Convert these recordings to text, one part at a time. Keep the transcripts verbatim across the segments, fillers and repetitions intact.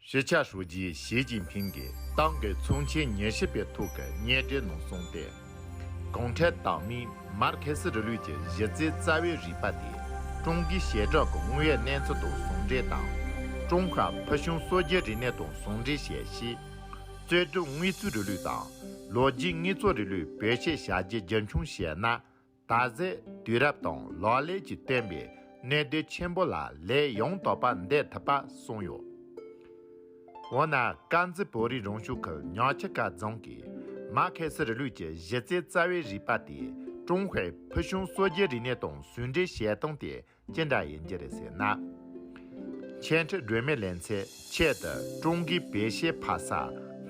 སྤྱི་ཁྱབ་ཧྲུའུ་ཅི་ཞི་ཅིན་ཕིང་གིས་ཏང་གི་ཚོགས་ཆེན་ཉི་ཤུ་པའི་ཐོག་གི་སྙན་སྒྲོན་ནང་གསུངས་ཏེ། གུང་ཁྲན་ཏང་མིས་མར་ཁེ་སི་རིང་ལུགས་ཀྱི་གཞི་རྩའི་རྩ་བའི་རིག་པ་དེ་ཀྲུང་གོའི་བྱེ་བྲག་གི་དངོས་ཡོད་གནས་ཚུལ་དང་ཟུང་འབྲེལ་དང་། ཀྲུང་ཧྭ་ཕུལ་བྱུང་སྲོལ་རྒྱུན་རིག་གནས་དང་ཟུང་འབྲེལ་བྱས་ཤིང་། རྩོད་སྒྲུབ་དངོས་གཙོའི་རིང་ལུགས་དང་། ལོ་རྒྱུས་དངོས་གཙོ་རིང་ལུགས་བེད་སྤྱོད་བྱ་རྒྱུ་རྒྱུན་འཁྱོངས་བྱས་ན། ད་གཟོད་དུས་རབས་དང་ལག་ལེན་གྱིས་བསྟན་པའི་གནད་དོན་ཆེན་པོ་ལ་ལན་ཡང་དག་པ་འདེབས་ཐུབ་པ་གསུངས་ཡོད། འོ་ན་དཀར་མཛེས་བོད་རིགས་རང་སྐྱོང་ཁུལ་ཉག་ཆུ་ཁ་རྫོང་གིས་མར་ཁེ་སི་རིང་ལུགས་ཀྱི་གཞི་རྩའི་རྩ་བའི་རིག་པ་དེ་ཀྲུང་ཧྭའི་ཕུལ་བྱུང་སྲོལ་རྒྱུན་རིག་གནས་དང་ཟུང་འབྲེལ་བྱེད་སྟངས་དེ་ཅི་འདྲ་ཡིན་གྱི་རེད་ཟེར་ན། འཆད་ཁྲིད་སྒྲོན་མེ་ལེན་ཚེ་ཆེད་དུ་ཀྲུང་གོའི་བེད་སྤྱོད་ཕ་ས་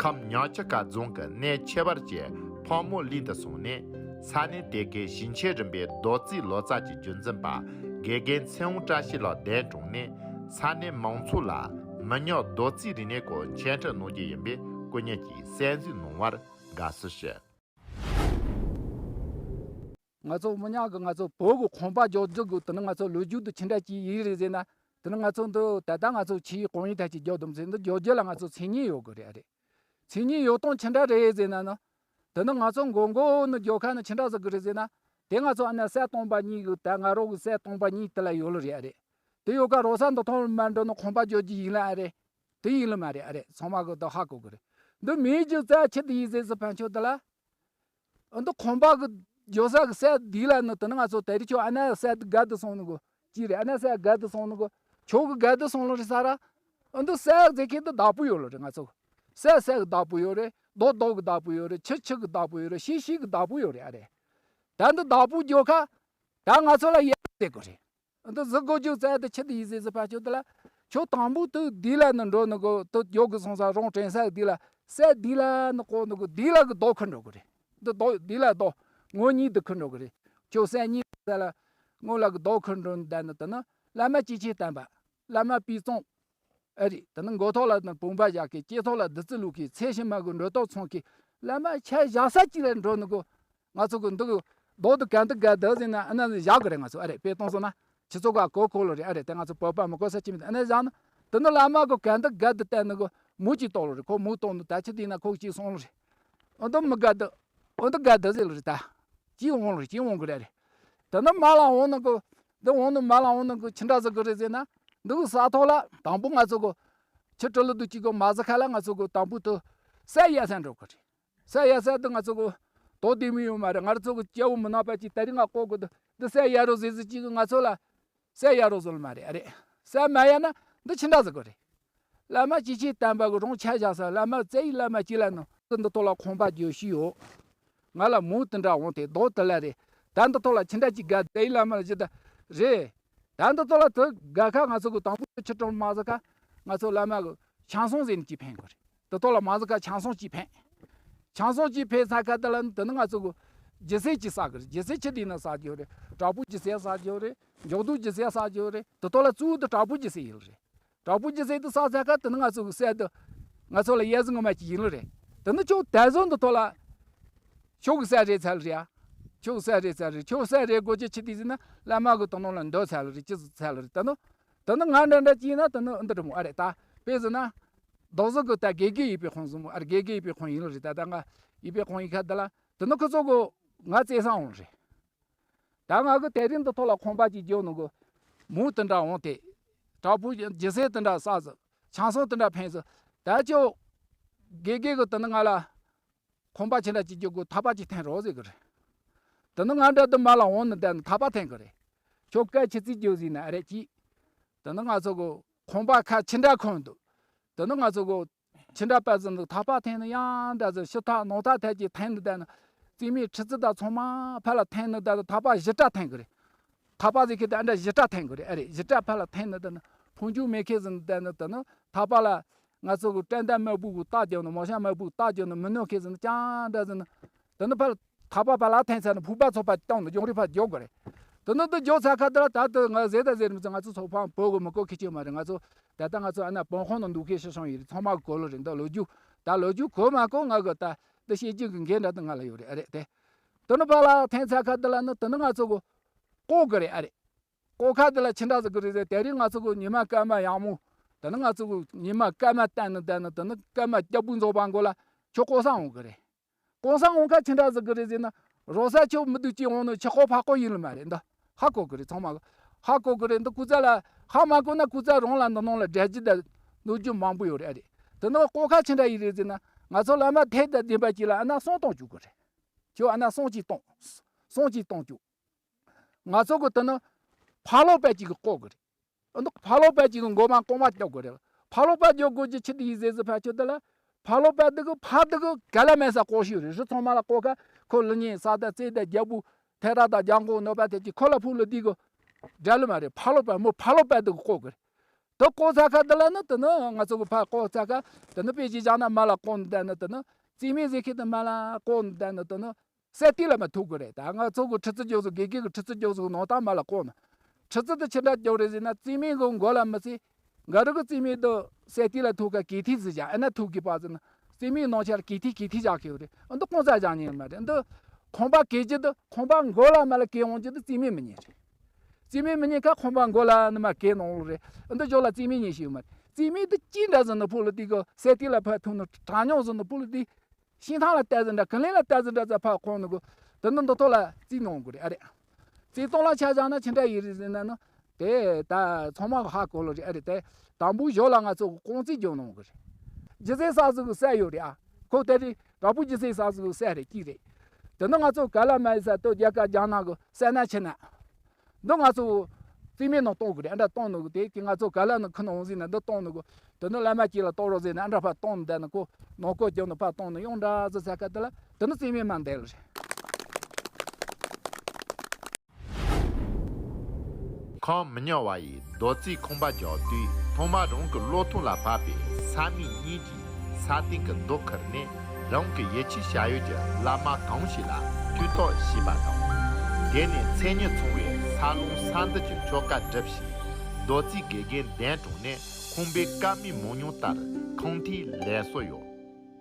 ཁམས་ཉག་ཆུ་ཁ་རྫོང་གི་གནས་ཁྱད་པར་ཅན་ཕག་མོ་གླིང་དུ་སོང་ནས། ས་གནས་དེ་གའི་ཞིང་ཆེན་རིམ་པའི་རྡོ་རྩིག་ལོ་ཙཱ་གི་རྒྱུན་འཛིན་པ་དགེ་རྒན་ཚེ་དབང་བཀྲ་ཤིས་ལགས་གདན་དྲངས་ནས། ས་གནས་མང་ཚོགས་ལ་མི་ཉག་རྡོ་རྩིག་རིག་གནས་སྐོར་འཆད་ཁྲིད་གནང་རྒྱུ་ཡིན་པའི་སྐུ་ཉིད་ཀྱིས་གསན་གཟིགས་གནང་བར་དགའ་བསུ་ཞུ། ང་ཚོ་མི་ཉག་གི་ང་ཚོ་བོད་ཀྱི་ཁང་པ་རྒྱག་རྒྱུ་གི་དེ་ནི་ང་ཚོ་ལོ་རྒྱུས་དེ་ཅི་འདྲ་ཅིག་ཡིན་རེད་ཟེར་ན། དེ་ནི་ང་ཚོ་འདི་ད་ལྟ་ང་ཚོ་ཆུའི་གང་ཡིན་ཐད་ཀྱི་རྒྱག་དུམ་ཟེར་འདི་རྒྱག་རྒྱུ་ལ་ང་ཚོ་མཚན་སྙན་ཡོད་གི་རེད་ཨ་རེད། མཚན་སྙན་ཡོད་སྟངས་ཅི་འདྲ་རེད་ཟེར་ན་ནི། དེ་ནི་ང་ཚོ་མགོ་མགོ་ནི་རྒྱག་ཁ་ནི་ཅི་འདྲ་ཟིག་གི་རེད་ཟེར་ན། དེ་ང་ཚོ་ཨ་ན་ས་སྟོང་པ་གཉིས་གི་ད་ང་རོགས་གི་ས་སྟོང་པ་གཉིས་དེ་ལ་ཡོད་ལ་རེད་ཨ་རེད། དེ་ཡོད་ཀ་རོ་ས་འདི་ཐོང་མ་འགྲོ་ནི་ཁང་པ་རྒྱག་རྒྱུ་ཡིན་ལ་ཨ་རེད། དེ་ཡིན་ལ་མ་རེད་ཨ་རེད། ཚང་མ་གི་ད་ཧ་གོ་གི་རེད། འདི་མེད་རྒྱུ་རྩ་ཆི་དེ་ཡིན་ཟེར་ཟི་ཕན་ཆོད་དེ་ལ། འདི་ཁང་པ་གི་རྒྱག་ས་གི་ས་འདི་ལ་ནི་དེ་ནི་ང་ཚོ་དེ་རིང་ཁྱོད་ཨ་ན་ས་འདི་དགའ་དུ་སོང་ནི་གོ་ཅི་རེད། ཨ་ན་ས་དགའ་དུ་སོང་ནི་གོ་ཁྱོད་གི་དགའ་དུ་སོང་ལ་རེད་ས་ར། འདི་ས་ཟེར་མཁན་འདི་བདག་པོ་ཡོད་ལ་རེད། ང་ཚོ་ས་ས་གི་བདག་པོ་ཡོད་རེད། རྡོ་རྡོ་གི་བདག་པོ་ཡོད་རེད། ཆུ་ཆུ་གི་བདག་པོ་ཡོད་རེད། ཤིང་ཤིང་གི་བདག་པོ་ཡོད་རེད་ཨ་རེད། ད་འདི་བདག་པོ་རྒྱག་ཁ་ད་ང་ཚོ་ལ་ཡ་ཟེར་གོ་རེད། འདི་གཟི་དགོས་རྒྱུ་རྩ་དེ་ཆི་དེ་ཡིན་ཟེར་ཟི་ཕ་ཆོད་དེ་ལ། ཁྱོད་དང་པོ་དུ་དེ་ལ་ནི་འགྲོ་ནི་གོ་དུ་ཡོག་གི་སོང་ས་རོང་དྲན་ས་དེ་ལ་ས་དེ་ལ་ནི་གོ་ནི་གོ་དེ་ལ་གི་རྡོ་ཁུར་འགྲོ་གི་རེད། འདི་རྡོ་དེ་ལ་རྡོ་ངོ་གཉིས་དུ་ཁུར་འགྲོ་གི་རེད། ཁྱོད་ས་གཉིས་ས་ལ་ངོ་ལ་གི་རྡོ་ཁུར་འགྲོ་ནི་ད་ནི་དུ་ནི་བླ་མ་སྐྱེས་ཆེན་བསྟན་པ། བླ་མ་པི་ཙོང་། ཨ་རི་དེ་ནི་མགོ་ཐོག་ལ་དང་བུམ་པ་བཞག་གི་སྐྱེ་ཐོག་ལ་བདུད་རྩི་བླུགས་གི་ཚེ་ཕྱི་མ་གི་འགྲོ་ལྡོག་ཚོང་གི་བླ་མ་ཆ་བཞག་ས་གཅིག་ལ་འགྲོ་ནི་གོ་ང་ཚོ་གི་འདི་གི་རྡོ་དུ་གན་དུ་ག་དུ་ཟེར་ན་ཨ་ན་བཞག་གི་རེད། ང་ཚོ་ཨ་རེད་དཔེ་གཏོང་སོང་ན་ཁྱི་ཚོ་ག་གོ་གོ་ལོ་རེད། ཨ་རེད་དེ་ང་ཚོ་བོད་པ་མི་གོ་ས་ཅི་མི་ཨ་ན་བཞག་ན་དེ་ནི་བླ་མ་གི་གན་དུ་ག་དུ་བསྟན་ནི་གོ་མུ་གཅིག་གཏོང་ལོ་རེད། ཁོ་མུ་གཏོང་ནི་ད་ཆི་དེ་ན་ཁོ་གཅིག་སོང་ལོ་རེད། ཨ་འདི་མི་ག་དུ་ཨ་འདི་ག་དུ་ཟེར་ལོ་རེད། ད་གཅིག་འོང་ལོ་རེད། གཅིག་འོང་གི་རེད་རེད། དེ་ནི་མ་ལ་འོང་ནི་གོ་འདི་འོང་ནི་མ་ལ་འོང་ནི་གོ་ཆི་འདྲ་ཟེར་གི་རེད་ཟེར་ན། འདི་གི་ས་ཐོག་ལ་དང་པོ་ང་ཚོ་གི་ཆུ་ཀྲི་ལི་དུ་གཅིག་གི་མ་ཟི་ཁ་ལ་ང་ཚོ་གི་དང་པོ་དུ་ས་ཡ་ས་འགྲོ་གི་རེད། ས་ཡ་ས་དུ་ང་ཚོ་གི་དོ་དེ་མི་ཡོད་མ་རེད། ང་ཚོ་གི་སྐྱ་བོ་མི་ནག་པ་གཅིག་ད་རིང་ང་ལྐོག་གི་དུ་འདི་ས་ཡ་རོ་ཟེར་ཟི་གཅིག་གི་ང་ཚོ་ལ་ས་ཡ་རོ་ཟོལ་མ་རེད་ཨ་རེད། ས་མ་ཡ་ན་འདི་ཆི་འདྲ་ཟེར་གི་རེད། བླ་མ་སྐྱེས་ཆེན་བསྟན་པ་གི་རོང་ཆ་བཞག་ས་བླ་མ་རྩ་བའི་བླ་མ་གཅིག་ལ་ནི་འདི་ཐོག་ལ་ཁང་པ་རྒྱག་ཤི་ཡོད། ང་ལ་མུ་དེ་འདྲ་འོང་དེ་རྡོ་དེ་ལ་རེད། ད་འདི་ཐོག་ལ་ཁྱི་འདྲ་གཅིག་དགའ་དེ་ཡི་ལ་མ་ལ་ཇི་ལྟ་རེད། ད་འདི་ཐོག་ལ་དུ་དགའ་ཁ་ང་ཚོ་གི་དང་པོ་ཆུ་གྲོང་མ་ཟི་ཁ་ང་ཚོ་བླ་མ་གི་ཆང་སོང་ཟེར་ནས་གཅིག་ཕན་གི་རེད། འདི་ཐོག་ལ་མ་ཟི་ཁ་ཆང་སོང་གཅིག་ཕན། ཆང་སོང་གཅིག་ཕན་ས་ཁ་དེ་ལ་དེ་ནི་ང་ཚོ་གི་རྒྱུ་ཟས་གཅིག་ཟ་གི་རེད། རྒྱུ་ཟས་ཆི་དེ་ན་ཟ་རྒྱུ་རེད། དྲག་པོ་རྒྱུ་ཟས་ཟ་རྒྱུ་རེད། འཇོག་རྡུལ་རྒྱུ་ཟས་ཟ་རྒྱུ་རེད། འདི་ཐོག་ལ་གཙོ་བོ་དེ་དྲག་པོ་རྒྱུ་ཟས་ཡིན་རེད། དྲག་པོ་རྒྱུ་ཟས་དེ་ཟ་ས་ཁ་དེ་ནི་ང་ཚོ་གི་ཟས་དེ་ང་ཚོ་ལ་གཡས་གཟི་ངོ་མ་གཅིག་ཡིན་ལ་རེད། དེ་ནི་ཁྱོད་ད་གཟོད་འདི་ཐོག་ལ་ཁྱོད་གི་ཟས་རེད་ཚར་རེད་ཨ། ཁྱོད་གི་ཟས་རེད་ཚར་རེད། ཁྱོད་ཟས་རེད་དགོས་རྒྱུ་ཆི་དེ་ཟིན་ན་བླ་མ་གི་དོ་ནོ་ལ་འདོད་ཚར་ལ་རེད། ཅི་ཟིག་ཚར་ལ་རེད། དེ་ནི་དེ་ནི་ང་འདྲ་འདྲ་གཅིག་ཡིན་ན་དེ་ནི་འདི་འདྲ་མོ་ཨ་རེད། ད་དཔེ་ཟིན་ན་རྡོག་བཟོ་གི་ད་དགེ་དགེ་ཡིད་པའི་དཔང་ཟིན་མོ་ཨ་རེད། དགེ་དགེ་ཡིད་པའི་དཔང་ཡིན་ལ་རེད། ད་ད་ང་ཡིད་པའི་དཔང་ཡིན་ཁ་དེ་ལ་དེ་ནི་ཁོ་ཚོ་གི་ང་བཙལ་ས་འོང་རེད། ད་ང་གི་དེ་རིང་འདི་ཐོག་ལ་ཁང་པ་གཅིག་རྒྱག་ནོ་གི་མུ་དེ་འདྲ་འོང་དེ། དྲག་པོ་རྒྱུ་ཟས་དེ་འདྲ་ཟ་ཟི། ཆང་སོང་དེ་འདྲ་ཕན་ཟི། ད་ཅོ་དགེ་དགེ་གི་དེ་ནི་ང་ལ་ཁང་པ་ཆེ་འདྲ་གཅིག་རྒྱག་གི་ཐག་པ་གཅིག་འཐེན་རོགས་ཟེར་གི་རེད། དེ་ནི་ང་འདྲ་དུ་མ་ལ་འོང་ནི་བསྡད་ནི་ཐག་པ་འཐེན་གི་རེད། ཁྱོད་སྐད་ཆི་ཙིག་རྒྱག་ཟིན་ན་ཨ་རེད་ཅི། དེ་ནི་ང་ཚོ་གི་ཁང་པ་ཁ་ཆེ་འདྲ་ཁོན་འདུག་དེ་ནི་ང་ཚོ་གི་ཕྱི་འདྲ་པ་ཟིན་འདུག་ཐག་པ་འཐེན་ནི་ཡང་འདྲ་ཟིན། ཕྱི་ཐག་ནང་ཐག་ཐད་ཀྱི་འཐེན་ནི་བསྡད་ནི། རྩིས་མེད་ཁྲི་ཙི་དང་ཚང་མ་ཕར་ལ་འཐེན་ནི་བསྡད་ནི། ཐག་པ་བཞི་སྒྲ་འཐེན་གི་རེད། ཐག་པ་ཟེར་གི་དེ་འདྲ་བཞི་སྒྲ་འཐེན་གི་རེད། ཨ་རེད་བཞི་སྒྲ་ཕར་ལ་འཐེན་ནི་བསྡད་ནི། ཕུང་ཆུ་མེ་ཁེ་ཟིན་བསྡད་ནི་དེ་ནི་ཐག་པ་ལ་ང་ཚོ་གི་སྐྲན་ཟླ་དམར་པོ་གི་རྟགས་རྒྱག་ནི། མོ་ཤ་དམར་པོ་གི་རྟགས་རྒྱག་ནི། མི་ནོར་ཁེ་ཟིན་ནི་ཅང་འདྲ་ཟིན་ནི། དེ་ནི་ཕར་ཐག་པ་ཕར་ལ་འཐེན་ཚར་ནི་ཕུག་པ་ཚོ་ཕར་བཏང་ནི་ཡོང་རེ་ཕར་རྒྱོག་དགོས་རེད། དེ་ནི་འདི་རྒྱོག་ཚར་ཁ་དེ་ལ་ད་དུ་ང་ཟེར་ད་ཟེར་མི་ཚོ་ང་ཚོ་ཚོ་ཕང་བོད་གི་མི་གོ་ཁི་ཆེ་མ་རེད། ང་ཚོ་ད་ལྟ་ང་ཚོ་ཨ་ན་བོད་ཁོང་ནང་འདུག་ཁའི་ཤི་སོང་ཡིན་རེད། ཚང་མ་གི་གོ་ལོ་རེད། འདི་ལོ་རྒྱུས་ད་ལོ་རྒྱུས་གོ་མ་གོ་ང་གི་ད་འདི་བཤད་རྒྱུ་གི་འགན་འདྲ་དུ་ང་ལ་ཡོད་རེད། ཨ་རེད་དེ། དེ་ནི་ཕར་ལ་འཐེན་ཚར་ཁ་དེ་ལ་ནི་དེ་ནི་ང་ཚོ་གི་ལྐོག་གི་རེད། ཨ་རེད། ལྐོག་ཁ་དེ་ལ་ཕྱི་འདྲ་ཟིག་གི་རེད་ཟེར། དེ་རིང་ང་ཚོ་གི་ཉི་མ་སྐར་མ་ཡག་མོ་ དེ་ནི་ང་ཚོ་གི་ཉི་མ་སྐར་མ་བསྟན་ནི་བསྟན་ནི་དེ་ནི་སྐར་མ་རྒྱལ་པོ་རྫོགས་པ་མགོ་ལ་ཁྱོད་ལྐོག་ཟ་འོང་གི་རེད། ལྐོག་ཟ་འོང་ཁ་ཅི་འདྲ་ཟིག་གི་རེད་ཟེར་ན། རོགས་ས་ཁྱོད་མི་སྡུག་ཅིག་འོང་ནི་ཆི་ཁོ་ཕ་ཁོ་ཡིན་ལ་མ་རེད་འདི། ཧ་གོ་གི་རེད། ཚང་མ་ཧ་གོ་གི་རེད། འདི་སྐུ་ཚ་ལ་ཧ་མ་གོ་ན་སྐུ་ཚ་རང་ལ་འདི་ནང་ལ་འགྲེལ་རྒྱུ་དང་གནོད་རྒྱུ་མང་པོ་ཡོད་རེད། ཨ་རེད། དེ་ནི་ལྐོག་ཁ་ཅི་འདྲ་ཡིན་རེད་ཟེར་ན། ང་ཚོ་བླ་མ་ཐེག་དང་ལྡན་པ་ཅིག་ལ་ཨ་ན་གསུང་གཏོང་བཅུག་གི་རེད། ཁྱོད་ཨ་ན་གསུང་ཅིག་གཏོང་། གསུང་ཅིག་གཏོང་བཅུག་ང་ཚོ་གི་དེ་ནི་ཕ་ལོག་པ་ཅིག་གི་ལྐོག་གི་རེད། འདི་ཕ་ལོག་པ་ཅིག་གི་མགོ་མ་ལྐོག་མ་རྒྱོབ་དགོས་རེད། ཕ་ལོག་པ་རྒྱོབ་དགོས་ཀྱི་ཆི་དེ་ཡིན་ཟེར་ཟེར་ཕ་ཆོད་དེ་ལ། ཕ་ལོག་པ་འདི་གི་ཕ་འདི་གི་ག་ལ་མེད་ས་ལྐོག་ཤོས་རེད། རི་ཚང་མ་ལ་ལྐོག་ཁ་ཁོ་ལི་ཉིན་ས་དང་རྩེ་དང་རྒྱལ་པོ་ཐེ་ར་དང་རྒྱལ་མགོ་གནོད་པ་དེ་ཅིག་ཁོ་ལ་ཕུག་ལ་འདི་གི་འབྲེལ་ལོ་མ་རེད། ཕ་ལོག་པ་མོ་ཕ་ལོག་པ་འདི་གི་ལྐོག་གི་རེད། དེ་ལྐོག་ཚ་ཁ་དེ་ལ་ནི་དེ་ནི་ང་ཚོ་གི་ཕ་ལྐོག་ཚ་ཁ་དེ་ནི་དཔེ་ཅིག་བཞག་ན་མ་ལ་ལྐོག་ནི་དེ་ནི་དེ་ནི་རྩིས་མེད་ཟེར་ཁན་དེ་མ་ལ་ལྐོག་ནི་དེ་ནི་དེ་ནི། སད་ཏི་ལ་མ་ཐུག་གི་རེད། ད་ང་ཚོ་གི་ཁྲི་ཙི་རྒྱོབ་སུ་དགེ་རྒན་གི་ཁྲི་ཙི་རྒྱོབ་སུ་ནང་ད་མ་ལ་ལྐོག་ནི། ཁྲི་ཙི་དེ་ཆི་འདྲ་རྒྱོབ་རེད་ཟེར་ན། རྩིས་མེད་གི་མགོ་ལ་མི་ཚེ། འགའ་རེ་གི་རྩིས་མེད་དུ་སད་ཏི་ལ་ཐུག་ག་གི་ཐི་ཟི་བཞག་ཨ་ན་ཐུག་གི་པ་ཟེར་ན། རྩིས་མེད་ནང་ཆ་ལ་གི་ཐི་གི་ཐི་བཞག་གི་ཡོད་རེད། འདི་ཁོང་ཚ་བཞག་ཉེན་མ་རེད། འདི་ཁང་པ་གས་ཀྱི་འདི་ཁང་པ་མགོ་ལ་མ་ལ་གས་འོང་ཀྱི་འདི་རྩིས་མེད་མི་ཉན་རེད། རྩིས་མེད་མི་ཉན་ཁ་ཁང་པ་མགོ་ལ་ནི་མ་གས་ནང་ལོ་རེད། འདི་ཇོ་ལ་རྩིས་མེད་ཉན་ཤེས་ཡོད་མ་རེད། རྩིས་མེད་འདི་ཅི་འདྲ་ཟེར་ན་ཕུ་ལ་འདི་གི་སད་ཏི་ལ་ཕ་ཐུག་ནི་གྲ་ཉོག་ཟེར་ན་ཕུ་ལ་འདི། ཤིང་ཐང་ལ་བལྟས་ཟིན་འདྲ་ཀུན་གླེང་ལ་བལྟས་ཟིན་འདྲ་ཙ་ཕ་ཁོང་ནི་གོ། དེ་ནི་འདི་ཐོག་ལ་རྩིས་གནང་དགོས་རེད། ཨ་རེད། རྩིས་གཏོང་ལ་ཆ་བཞག་ན་ཆི་འདྲ་ཡིན་རེད་ཟེར་ན་ནི། དེ་ད་ཚང་མ་གི་ཧ་གོ་ལོ་རེད། ཨ་རེད། དེ་དང་པོ་ཞོ་ལ་ང་ཚོ་གི་རྐང་རྩིས་རྒྱག་གནང་དགོས་རེད། སྒྱུ་རྩལ་གསར་བཟོ་གི་སྲས་ཡོད་རེད་ཨ། ཁོ་དེ་རེད། དྲག་པོ་སྒྱུ་རྩལ་གསར་བཟོ་གི་སྲས་རེད་ཅིག་རེད། དེ་ནི་ང་ཚོ་ག་ལ་མ་ཡི་ས་དོ་རྒྱ་གར་རྒྱ་ནག་གི་སྲས་ན་ཆི་ན། འདི་ང་ཚོ་རྩིས་མེད་ནང་གཏོང་དགོས་རེད། ཨ་འདྲ་གཏོང་ནི་གོ། དེ་གི་ང་ཚོ་ག་ལ་ནི་ཁུ་ནང་འོང་ཟིན་ན་འདི་གཏོང་ནི་གོ། དེ་ནི་བླ་མ་གཅིག་ལ་གཏོང་རོགས་ཟེར་ན་ཨ་འདྲ་ཕར་གཏོང་ནི་བསྡད་ནི་གོ། ནང་བཀོད་རྒྱབ་ནི་ཕར་གཏོང་ནི་ཡོང་འདྲ་ཟེར་ས་ཁ་དེ་ལ་དེ་ནི་རྩིས་མེད་མ་འདེད་ལ་རེད། ཁོང་མི་ཉག་བ་ཡིས་རྡོ་རྩིས་ཁང་པ་རྒྱག་དུས་ཐོག་མར་རང་གི་བློ་ཐོག་ལ་བབས་པའི་ས་མིག་གཉིས་ཀྱིས་ས་སྟེང་གི་རྡོ་ཁུར་ནས། རང་གི་ཡིད་ཆེས་བྱ་ཡུལ་གྱི་བླ་མ་གང་ཞིག་ལ་ཐུགས་གཏོགས་ཞུས་པ་དང་། དེ་ནས་མཚན་ཉིད་མཚུངས་པའི་ས་ལུང་ས་འདི་གི་ཆོ་ག་སྒྲུབས་ཤིང་། རྡོ་རྩིས་དགེ་རྒན་གདན་དྲངས་ནས་ཁང་པའི་ཀ་མིག་མང་ཉུང་ལྟར་ཁང་ཐིག་ལེགས་སོ་ཡོད།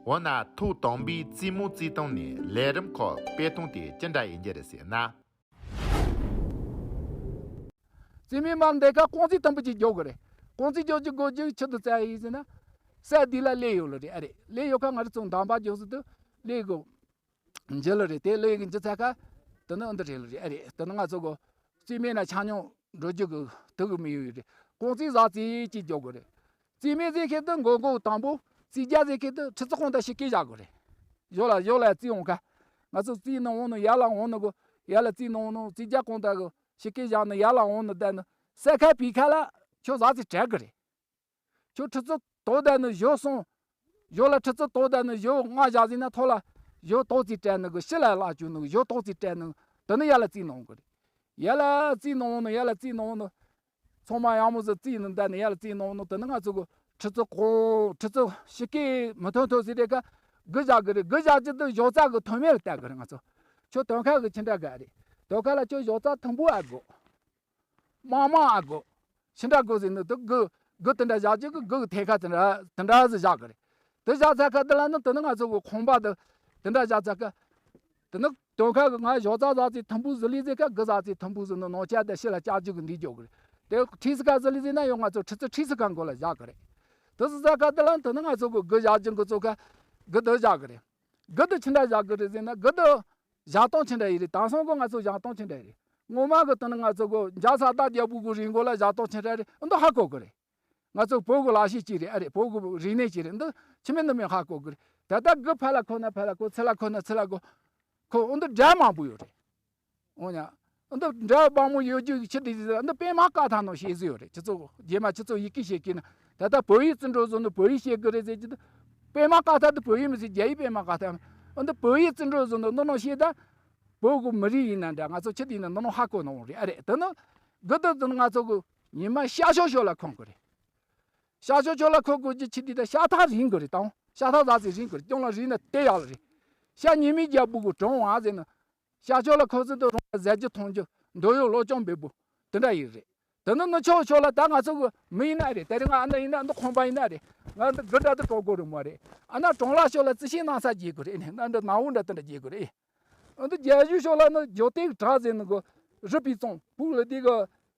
འོ་ན་ཐུགས་དམ་པའི་རྩིས་མོ་རྩིས་སྟངས་ནས་ལས་རིམ་ཁག་སྤེལ་སྟངས་དེ་ཅི་འདྲ་ཡིན་རྒྱུ་རེད་ཟེར་ན། རྩིས་མེད་མ་འདེད་ཁ་རྐང་རྩིས་དུམ་བུ་གཅིག་རྒྱག་དགོས་རེད། རྐང་རྩིས་རྒྱག་རྒྱུ་དགོས་རྒྱུ་ཆེད་དུ་བཙལ་ཡིན་ཟེར་ན། ས་འདི་ལ་ལས་ཡོད་ལ་རེད། ཨ་རེད། ལས་ཡོད་ཁ་ང་རི་ཚོ་འདམ་པ་རྒྱག་སྲིད་དུ་ལས་དགོས། འཇི་ལ་རེད། དེ་ལས་ཀྱི་འཇི་ཚ་ཁ་དེ་ནི་འདི་རེད་ལ་རེད། ཨ་རེད། དེ་ནི་ང་ཚོ་གོ་རྩིས་མེད་ན་ཆ་སྙོམས་འགྲོ་རྒྱུ་གི་དུ་གི་མི་ཡོད་རེད། རྐང་རྩིས་ཟ་རྩིས་ཅིག་རྒྱག་དགོས་རེད། རྩིས་མེད་ཟེར་ཁེ་དུ་མགོ་མགོ་དང་པོ་རྩིས་རྒྱག་ཟེར་ཁེ་དུ་ཁྲི་ཚོ་གོང་དུ་ཞིག་སྐད་བཞག་དགོས་རེད། ཞོ་ལ་ཞོ་ལ་རྩིས་འོང་ཁ། ང་ཚོ་རྩིས་ནང་འོང་ནོ་ཡར་ལ་འོང་ནོ་གོ། ཡར་ལ་རྩིས་ནང་འོང་ནོ་རྩིས་རྒྱག་གོང་དུ་གོ། ཞིག་སྐད་བཞག་ནོ་ཡར་ལ་འོང་ནོ་བསྡད་ནོ། ས་ཁ་བི་ཁ་ལ་ཁྱོད་ཟ་རྩིས་བྲལ་གི་རེད། ཁྱོད་ཁྲི་ཚོ་དོ་བསྡད་ནོ་ཞོ་སོང་། ཞོ་ལ་ཁྲི་ཚོ་དོ་བསྡད་ནོ་ཞོ་ལྔ་བཞག་ཟིན་ན་ཐོག་ལ་ཞོ་དོག་རྩིས་བྲལ་ནོ་གོ། ཕྱི་ལ་ལ་བཅུག་ནོ་གོ། ཞོ་དོག་རྩིས་བྲལ་ནོ་དེ་ནི་ཡར་ལ་རྩིས་ནང་གི་རེད། ཡར་ལ་རྩིས་ནང་འོང་ནོ་ཡར་ལ་རྩིས་ནང་འོང་ནོ། ཚང་མ་ཡང་མོ་ཟིག་རྩིས་ནི་འདའ་ནི་ཡར་ལ་རྩིས་ནང་ནོ་དེ་ནི་ང་ཚོ་གི་ཁྲི་ཚོ་གོང་ཁྲི་ཚོ་ཞིག་གི་མི་ཐོན་ཐོན་ཟིག་རེད་ཀ། དགུ་བཞག་གི་རེད། དགུ་བཞག་རྒྱུ་དེ་ཞོ་རྩ་གི་ཐོན་མེད་ལ་བལྟ་གི་རེད། ང་ཚོ་ཁྱོད་དོན་ཁ་གི་ཕྱི་འདྲ་ག་རེད། དོན་ཁ་ལ་ཁྱོད་ཞོ་རྩ་ཐུམ་པོ་ཨ་དགོ། མང་མང་ཨ་དགོ། ཕྱི་འདྲ་དགོ་ཟིག་ནི་དེ་དགུ་དགུ་དེ་འདྲ་བཞག་རྒྱུ་གི་དགུ་གི་ཐད་ཁ་དེ་འདྲ་དེ་འདྲ་ཟིག་བཞག་གི་རེད། དེ་བཞག་ཚ་ཁ་དེ་ལ་ནི་དེ་ནི་ང་ཚོ་གི་ཁང་པ་དེ་དེ་འདྲ་བཞག་ཚ་ཁ། དེ་ནི་དོན་ཁ་གི་ང་ཞོ་རྩ་ཟ་རྩིས་ཐུམ་པོ་ཟིག་ལས་ཟེར་ཁ་དགུ་ཟ་རྩིས་ཐུམ་པོ་ཟིག་ནི་ནང་ཆ་དེ་ཕྱི་ལ་བཅག་རྒྱུ་གི་འདི་རྒྱོ་གི་རེད། དེ་ཁྲི་ཚོ་ཁ་ཟིག་ལས་ཟེར་ན་ཡང་ང་ཚོ་ཁྲི་ཚོ་ཁྲི་ཚོ་ཁ་མགོ་ལ་བཞག་གི་རེད། དེ་ཟིག་ཟ་ཁ་དེ་ལ་དེ་ནི་ང་ཚོ་གི་དགུ་བཞག་རྒྱུ་གི་ཚོ་ཁ་དགུ་དེ་བཞག་གི་རེད། དགུ་དེ་ཕྱི་འདྲ་བཞག་གི་རེད་ཟེར་ན་དགུ་དེ་བཞག་སྟངས་ཕྱི་འདྲ་ཡི་རེད། དེང་སང་གི་ང་ཚོ་བཞག་སྟངས་ཕྱི་འདྲ་ཡི་རེད། ངོ་མ་གི་དེ་ནི་ང་ཚོ་གི་འཇའ་ས་རྟ་རྒྱལ་པོ་གི་རིང་མགོ་ལ་བཞག་སྟངས་ཕྱི་འདྲ་རེད། འདི་ཧ་གོ་གི་རེད། ང་ཚོ་བོད་ཀྱི་ལག་ཤེས་ཅིག་རེད། ཨ་རེད། བོད་ཀྱི་རིག་གནས་ཅིག་རེད། འདི་ཁྱིམ་མི་འདི་མི་ཧ་གོ་གི་རེད། ད་ལྟ་དགུ་ཕར་ལ་ཁོ་ན་ཕར་ལ་ཁོ་ཚུར་ལ་ཁོ་ན་ཚུར་ལ་ཁོ། ཁོ་འདི་འདྲ་མང་པོ་ཡོད་རེད། འོ་ཉ། འདི་འདྲ་མང་པོ་ཡོད་རྒྱུ་ཆི་འདི་ཟེར་འདི་པད་མ་ཀ་ཐ་ནང་བཤད་ཟི་ཡོད་རེད། ཁྱི་ཚོ་རྗེས་མ་ཁྱི་ཚོ་ཡི་གེ་བཤད་ཀྱི་ན་ད་ལྟ་བོད་ཡིག་བརྩི་འགྲོ་བཟོ་འདི་བོད་ཡིག་བཤད་གི་རེད་ཟེར་གྱི་འདི། པད་མ་ཀ་ཐ་འདི་བོད་ཡིག་མི་ཟེར། རྒྱ་ཡིག་པད་མ་ཀ་ཐ། འདི་བོད་ཡིག་བརྩི་འགྲོ་བཟོ་འདི་འདི་ནང་བཤད་ད། བོད་ཀྱི་མི་རིགས་ཡིན་ན་འདྲ། ང་ཚོ་ཁྱི་འདི་ན་འདི་ནང་ཧ་གོ་ནོ་རེད། ཨ་རེད། དེ་ནི་དགུ་དེ་དེ་ནི་ང་ཚོ་གི་ཉི་མ་ཤ་ཤོ་ཤོ་ལ་ཁོང་གི་རེད། ཤ་ཆོ་ཆོ་ལ་ཁོ་དགོས་ཀྱི་ཆི་དེ་ད་ཤ་ཐག་རིང་གི་རེད། དང་ཤ་ཐག་ཟ་ཟི་རིང་གི་རེད། ཀྱང་ལ་རིང་ན་དེ་ཡག་ལ་རེད། ཤ་ཉི་མའི་རྒྱལ་པོ་གི་གྲོང་བ་ཟེར་ན། ཤ་ཆོ་ལ་ཁོ་ཚོ་དུ་རོང་ལ་ཟ་རྒྱུ་འཐུང་རྒྱུ་འདོད་ཡོད་ལོ་ཅོང་འབེལ་པོ་དེ་འདྲ་ཡིན་རེད། དེ་ནི་ནི་ཆོ་ཆོ་ལ་ད་ང་ཚོ་གི་མི་ཡིན་ན་རེད། དེ་རིང་ང་ཨ་ན་ཡིན་ན་འདི་ཁོང་པ་ཡིན་ན་རེད། ང་འདི་དགུ་འདྲ་དུ་གྲོགས་གོ་རུ་མ་རེད། ཨ་ན་གྲོང་ལ་ཤོ་ལ་རྩི་ཤིང་ནང་ས་རྒྱས་གི་རེད། ཨ་ན་འདི་ནང་འོ་འདྲ་དེ་འདྲ་རྒྱས་གི་རེད། ཨ་འདི་རྒྱལ་ཡུལ་ཤོ་ལ་ནི་ཇོ་ཏེག་བྲག་ཟེར་ནི་གི་རི་པི་ཙོང་བུ་ལ་དེ་གི་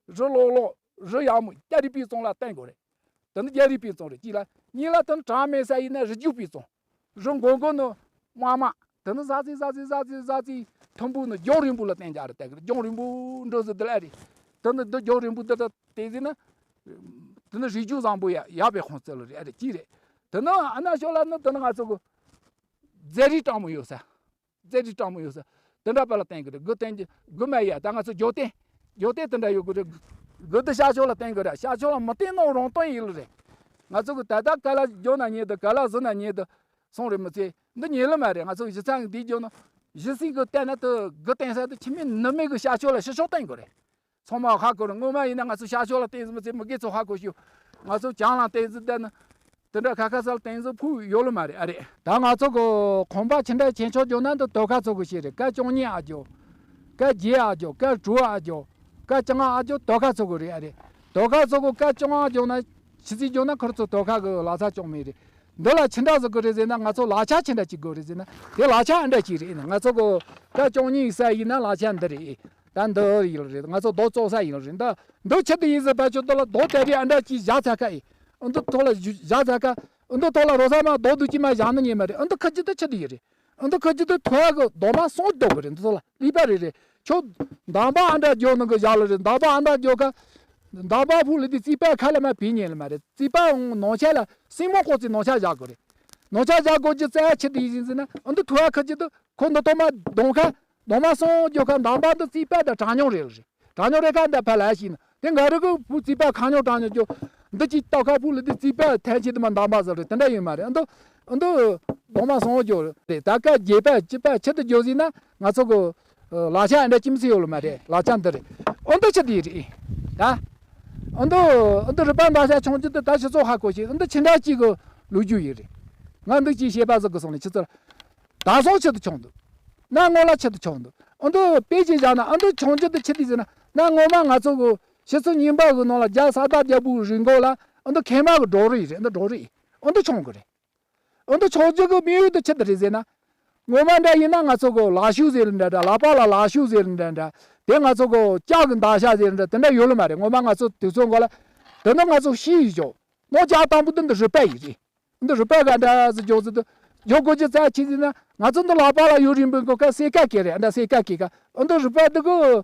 རི་ལོག་ལོག་རི་ཡག་མོ་སྐྱ་རི་པི་ཙོང་ལ་བསྟན་དགོས་རེད། དེ་ནི་རྒྱ་རིགས་པའི་རྩོམ་རེད། གཅིག་ལ། གཉིས་ལ་དེ་ནི་གྲངས་མེད་ས་ཡིན་ན་རི་རྒྱུད་པའི་རྩོམ། རི་མགོ་མགོ་ནི་དམའ་དམའ། དེ་ནི་ཟ་ཟི་ཟ་ཟི་ཟ་ཟི་ཟ་ཟི་མཐོན་པོ་ནི་ལྗོངས་རིང་པོ་ལ་བསྟན་རྒྱུ་རེད། དེ་གི་ལྗོངས་རིང་པོ་འགྲོ་ཟི་དེ་ལ་རེད། དེ་ནི་འདི་ལྗོངས་རིང་པོ་འདི་ལ་བལྟས་ཟིན་ན། དེ་ནི་རི་རྒྱུད་བཟང་པོ་ཡ་ཡག་པའི་ཁོངས་བརྩི་ལ་རེད། ཨ་རེད། གཅིག་རེད། དེ་ནི་ཨ་ན་ཤོ་ལ་ནི་དེ་ནི་ང་ཚོ་གི་རྫས་རིགས་གྲངས་མང་ཡོད་ས། རྫས་རིགས་གྲངས་མང་ཡོད་ས། དེ་འདྲ་པ་ལ་བརྟེན་གི་རེད། དགུ་བརྟེན་གྱི་དགུ་མ་ཡ་ད་ང་ཚོ་རྒྱུ་རྟེན། རྒྱུ་རྟེན་དེ་འདྲ་ཡོད་གི་རེད། དགུ་དེ་ཤ་ཤོ་ལ་བརྟེན་གི་རེད། ཤ་ཤོ་ལ་མི་བརྟེན་ནོ་རང་སྟོན་ཡིན་ལ་རེད། ང་ཚོ་གི་ད་ལྟ་ག་ལ་རྒྱུ་ན་ཉེ་དུ་ག་ལ་ཟི་ན་ཉེ་དུ་སོང་རེད། མི་ཚེ་འདི་ཉེ་ལ་མ་རེད། ང་ཚོ་གི་གཞི་ཚང་གི་འདི་རྒྱུ་ན་གཞི་སྲིད་གི་བལྟས་ན་དུ་དགུ་བརྟེན་ས་དུ་ཁྱིམ་མི་ནུ་མེད་གི་ཤ་ཤོ་ལ་ཤི་ཤོ་བརྟེན་གི་རེད། ཚང་མ་ཧ་གོ་རེད། སྔོན་མ་ཡིན་ན་ང་ཚོ་ཤ་ཤོ་ལ་བརྟེན་ཟིན་མི་ཚེ་མི་དགེ་ཚོ་ཧ་གོ་ཤིའོ། ང་ཚོ་བྱང་ལ་བརྟེན་ཟིན་བསྡད་ན། དེ་འདྲ་ཁ་ཁ་ས་ལ་བརྟེན་ཟིན་ཕུག་ཡོད་ལ་མ་རེད། ཨ་རེད། ད་ང་ཚོ་གི་ཁང་པ་ཆེ་འདྲ་ཆེ་ཆུང་རྒྱོ་ན་འདི་དོ་ཁ་ཚོ་གི་ཤེས་རེད། ཀ་བཅུ་གཉིས་ཨ་རྒྱོ། ཀ་བརྒྱད་ཨ་རྒྱོ། ཀ་དྲུག་ཨ་རྒྱོ། ཀ་བཅོ་ལྔ་ཨ་རྒྱོ། དོ་ཁ་ཚོ་གི་རེད། ཨ་རེད། དོ་ཁ་ཚོ་གི་ཀ་བཅོ་ལྔ་རྒྱོ་ན་ཆི་ཚིག་རྒྱོ་ན་ཁུར་ཚོ་དོ་ཁ་གི་ལ་ཚ་ཅུང་མེད་རེད། འདི་ལ་ཆི་འདྲ་ཟིག་གི་རེད་ཟེར་ན། ང་ཚོ་ལག་ཆ་ཆི་འདྲ་ཅིག་དགོས་རེད་ཟེར་ན། དེ་ལག་ཆ་ཨ་འདྲ་ཅིག་རེད། ང་ཚོ་གི་ཀ་བཅུ་གཉིས་ས་ཡིན་ན་ལག་ཆ་འདི་རེད། ད་འདི་ཡིན་རེད། ང་ཚོ་རྡོ་བཙོག་ས་ཡིན་རེད། འདི་འདི་ཆི་དེ་ཡིན་ཟེར་བ་ཆོ་འདི་ལ་རྡོ་དེ་རེད། ཨ་འདྲ་ཅིག་བཞག་ཚ་ཁ་ཡིན། འདི་ཐོག་ལ་བཞག་ཚ་ཁ། འདི་ཐོག་ལ་རོ་ས་མ་རྡོ་དུ་ཅི་མ་བཞག་ན་ཉེ་མ་རེད། འདི་ཁ་ཅི་དུ་ཆི་དེ་ཡིན་རེད། འདི་ཁ་ཅི་དུ་ཐོ་ཡ་གི་རྡོ་མ་སོང་རྡོ་གི་རེད། འདི་ཐོག་ལ་ལི་པ་རེད་རེད། ཁྱོད་འདམ་པ་ཨ་འདྲ་རྒྱོ་ནང་གི་བཞག་ལ་རེད། འདམ་པ་ཨ་འདྲ་རྒྱོ་ཁ། འདམ་པ་ཕུག་ལི་དེ་རྩིས་པ་ཁ་ལ་མ་བི་ཉེ་ལ་མ་རེད། རྩིས་པ་ནང་ཆ་ལ་སྲིན་མོ་ཀོ་རྩིས་ནང་ཆ་བཞག་གི་རེད། ནང་ཆ་བཞག་དགོས་ཀྱི་རྩ་ཆི་དེ་ཡིན་ཟེར་ན། འདི་ཐོ་ཡ་ཁ་ཅི་དུ་ཁོ་འདི་ཐོག་མ་གདོང་ཁ། ནོར་མ་སོང་རྒྱུ་ཁ་འདམ་པ་འདི་རྩིས་པ་དང་གྲངས་ཉུང་རེད་ལ་རེད། གྲངས་ཉུང་རེད་ཁ་འདི་ཕ་ལ་ཤིན་དེ་ང་རི་གི་བུ་རྩིས་པ་གང་ཉུང་གྲངས་ཉུང་རྒྱུ། འདི་ཅིག་ལྟོ་ཁ་བུ་ལི་འདི་རྩིས་པ་ཐན་ཆེ་དུ་མ་འདམ་པ་ཟེར་རེད། དེ་འདྲ་ཡོད་མ་རེད། འདི་འདི་ནོར་མ་སོང་རྒྱུ་རེད། ད་ཀ་རྒྱས་པ་ཅི་པ་ཆི་དུ་རྒྱུ་ཟིན་ན་ང་ཚོ་གི་ལག་ཆ་འདྲ་ཅི་མི་སྲིད་ཡོད་ལ་མ་རེད། ལག་ཆ་འདི་རེད། འོ་འདི་ཆི་དེ་རེད། ད་འོ་འདི་འོ་འདི་རི་པ་འདའ་ཤ་ཆུང་ཅི་དུ་ད་ཤི་ཚོ་ཧ་གོ་ཤེས། འདི་ཆི་འདྲ་ཅིག་གི་ལོ་རྒྱུས་ཡིན་རེད། ང་འདི་ཅིག་བཤད་པ་ཟིག་གི་སོང་ནས་ཆི་ཚོ། ད་སོང་ཆེད་དུ་ཆུང་འདུག་ན་སྔོན་ལ་ཆེད་དུ་ཆུང་འདུག་ཨ་འདི་དཔེ་ཅིག་བཞག་ན་ཨ་འདི་ཆུང་རྒྱུ་འདི་ཆི་དེ་ཟེར་ན། ན་སྔོན་མ་ང་ཚོ་གི་ཕྱི་ཚུལ་རྙིང་པ་གི་ནང་ལ་རྒྱ་ས་དག་རྒྱ་བུ་རིང་གོ་ལ་ཨ་འདི་ཁེ་མ་གི་འགྲོ་རུ་ཡིན་རེད། ཨ་འདི་འགྲོ་རུ་ཡིན། ཨ་འདི་ཆུང་གི་རེད། ཨ་འདི་ཆུང་རྒྱུ་གི་དམིགས་ཡུལ་དུ་ཆི་དེ་རེད་ཟེར་ན། སྔོན་མ་འདྲ་ཡིན་ན་ང་ཚོ་གི་ལག་ཤུབས་ཟེར་འདྲ་འདྲ། ལག་པ་ལ་ལག་ཤུབས་ཟེར་འདྲ་འདྲ། དེ་ང་ཚོ་གི་ལྕགས་གི་འདག་ཤ་ཟེར་འདྲ་དེ་འདྲ་ཡོད་ལ་མ་རེད། སྔོན་མ་ང་ཚོ་དུས་ཚོད་འགོ་ལ་དེ་ནི་ང་ཚོ་ཤི་ཡི་ཞོག་ནོ་ལྕགས་དང་པོ་དེ་འདི་རུས་པ་ཡིན་རེད། འདི་རུས་པ་ག་འདྲ་ཟིག་འཇོག་ཟིག་ཏུ་འཇོག་དགོས་ཀྱི་རྩ་ཆེ་ཟིག་ན། ང་ཚོ་འདི་ལག་པ་ལ་ཡོད་རིང་པོའི་གོ་ཁ་སེ་ཀ་ཀེ་རེད། འདྲ་སེ་ཀ་ཀེ་ཀ་འདི་རུས་པ་འདི་གོ་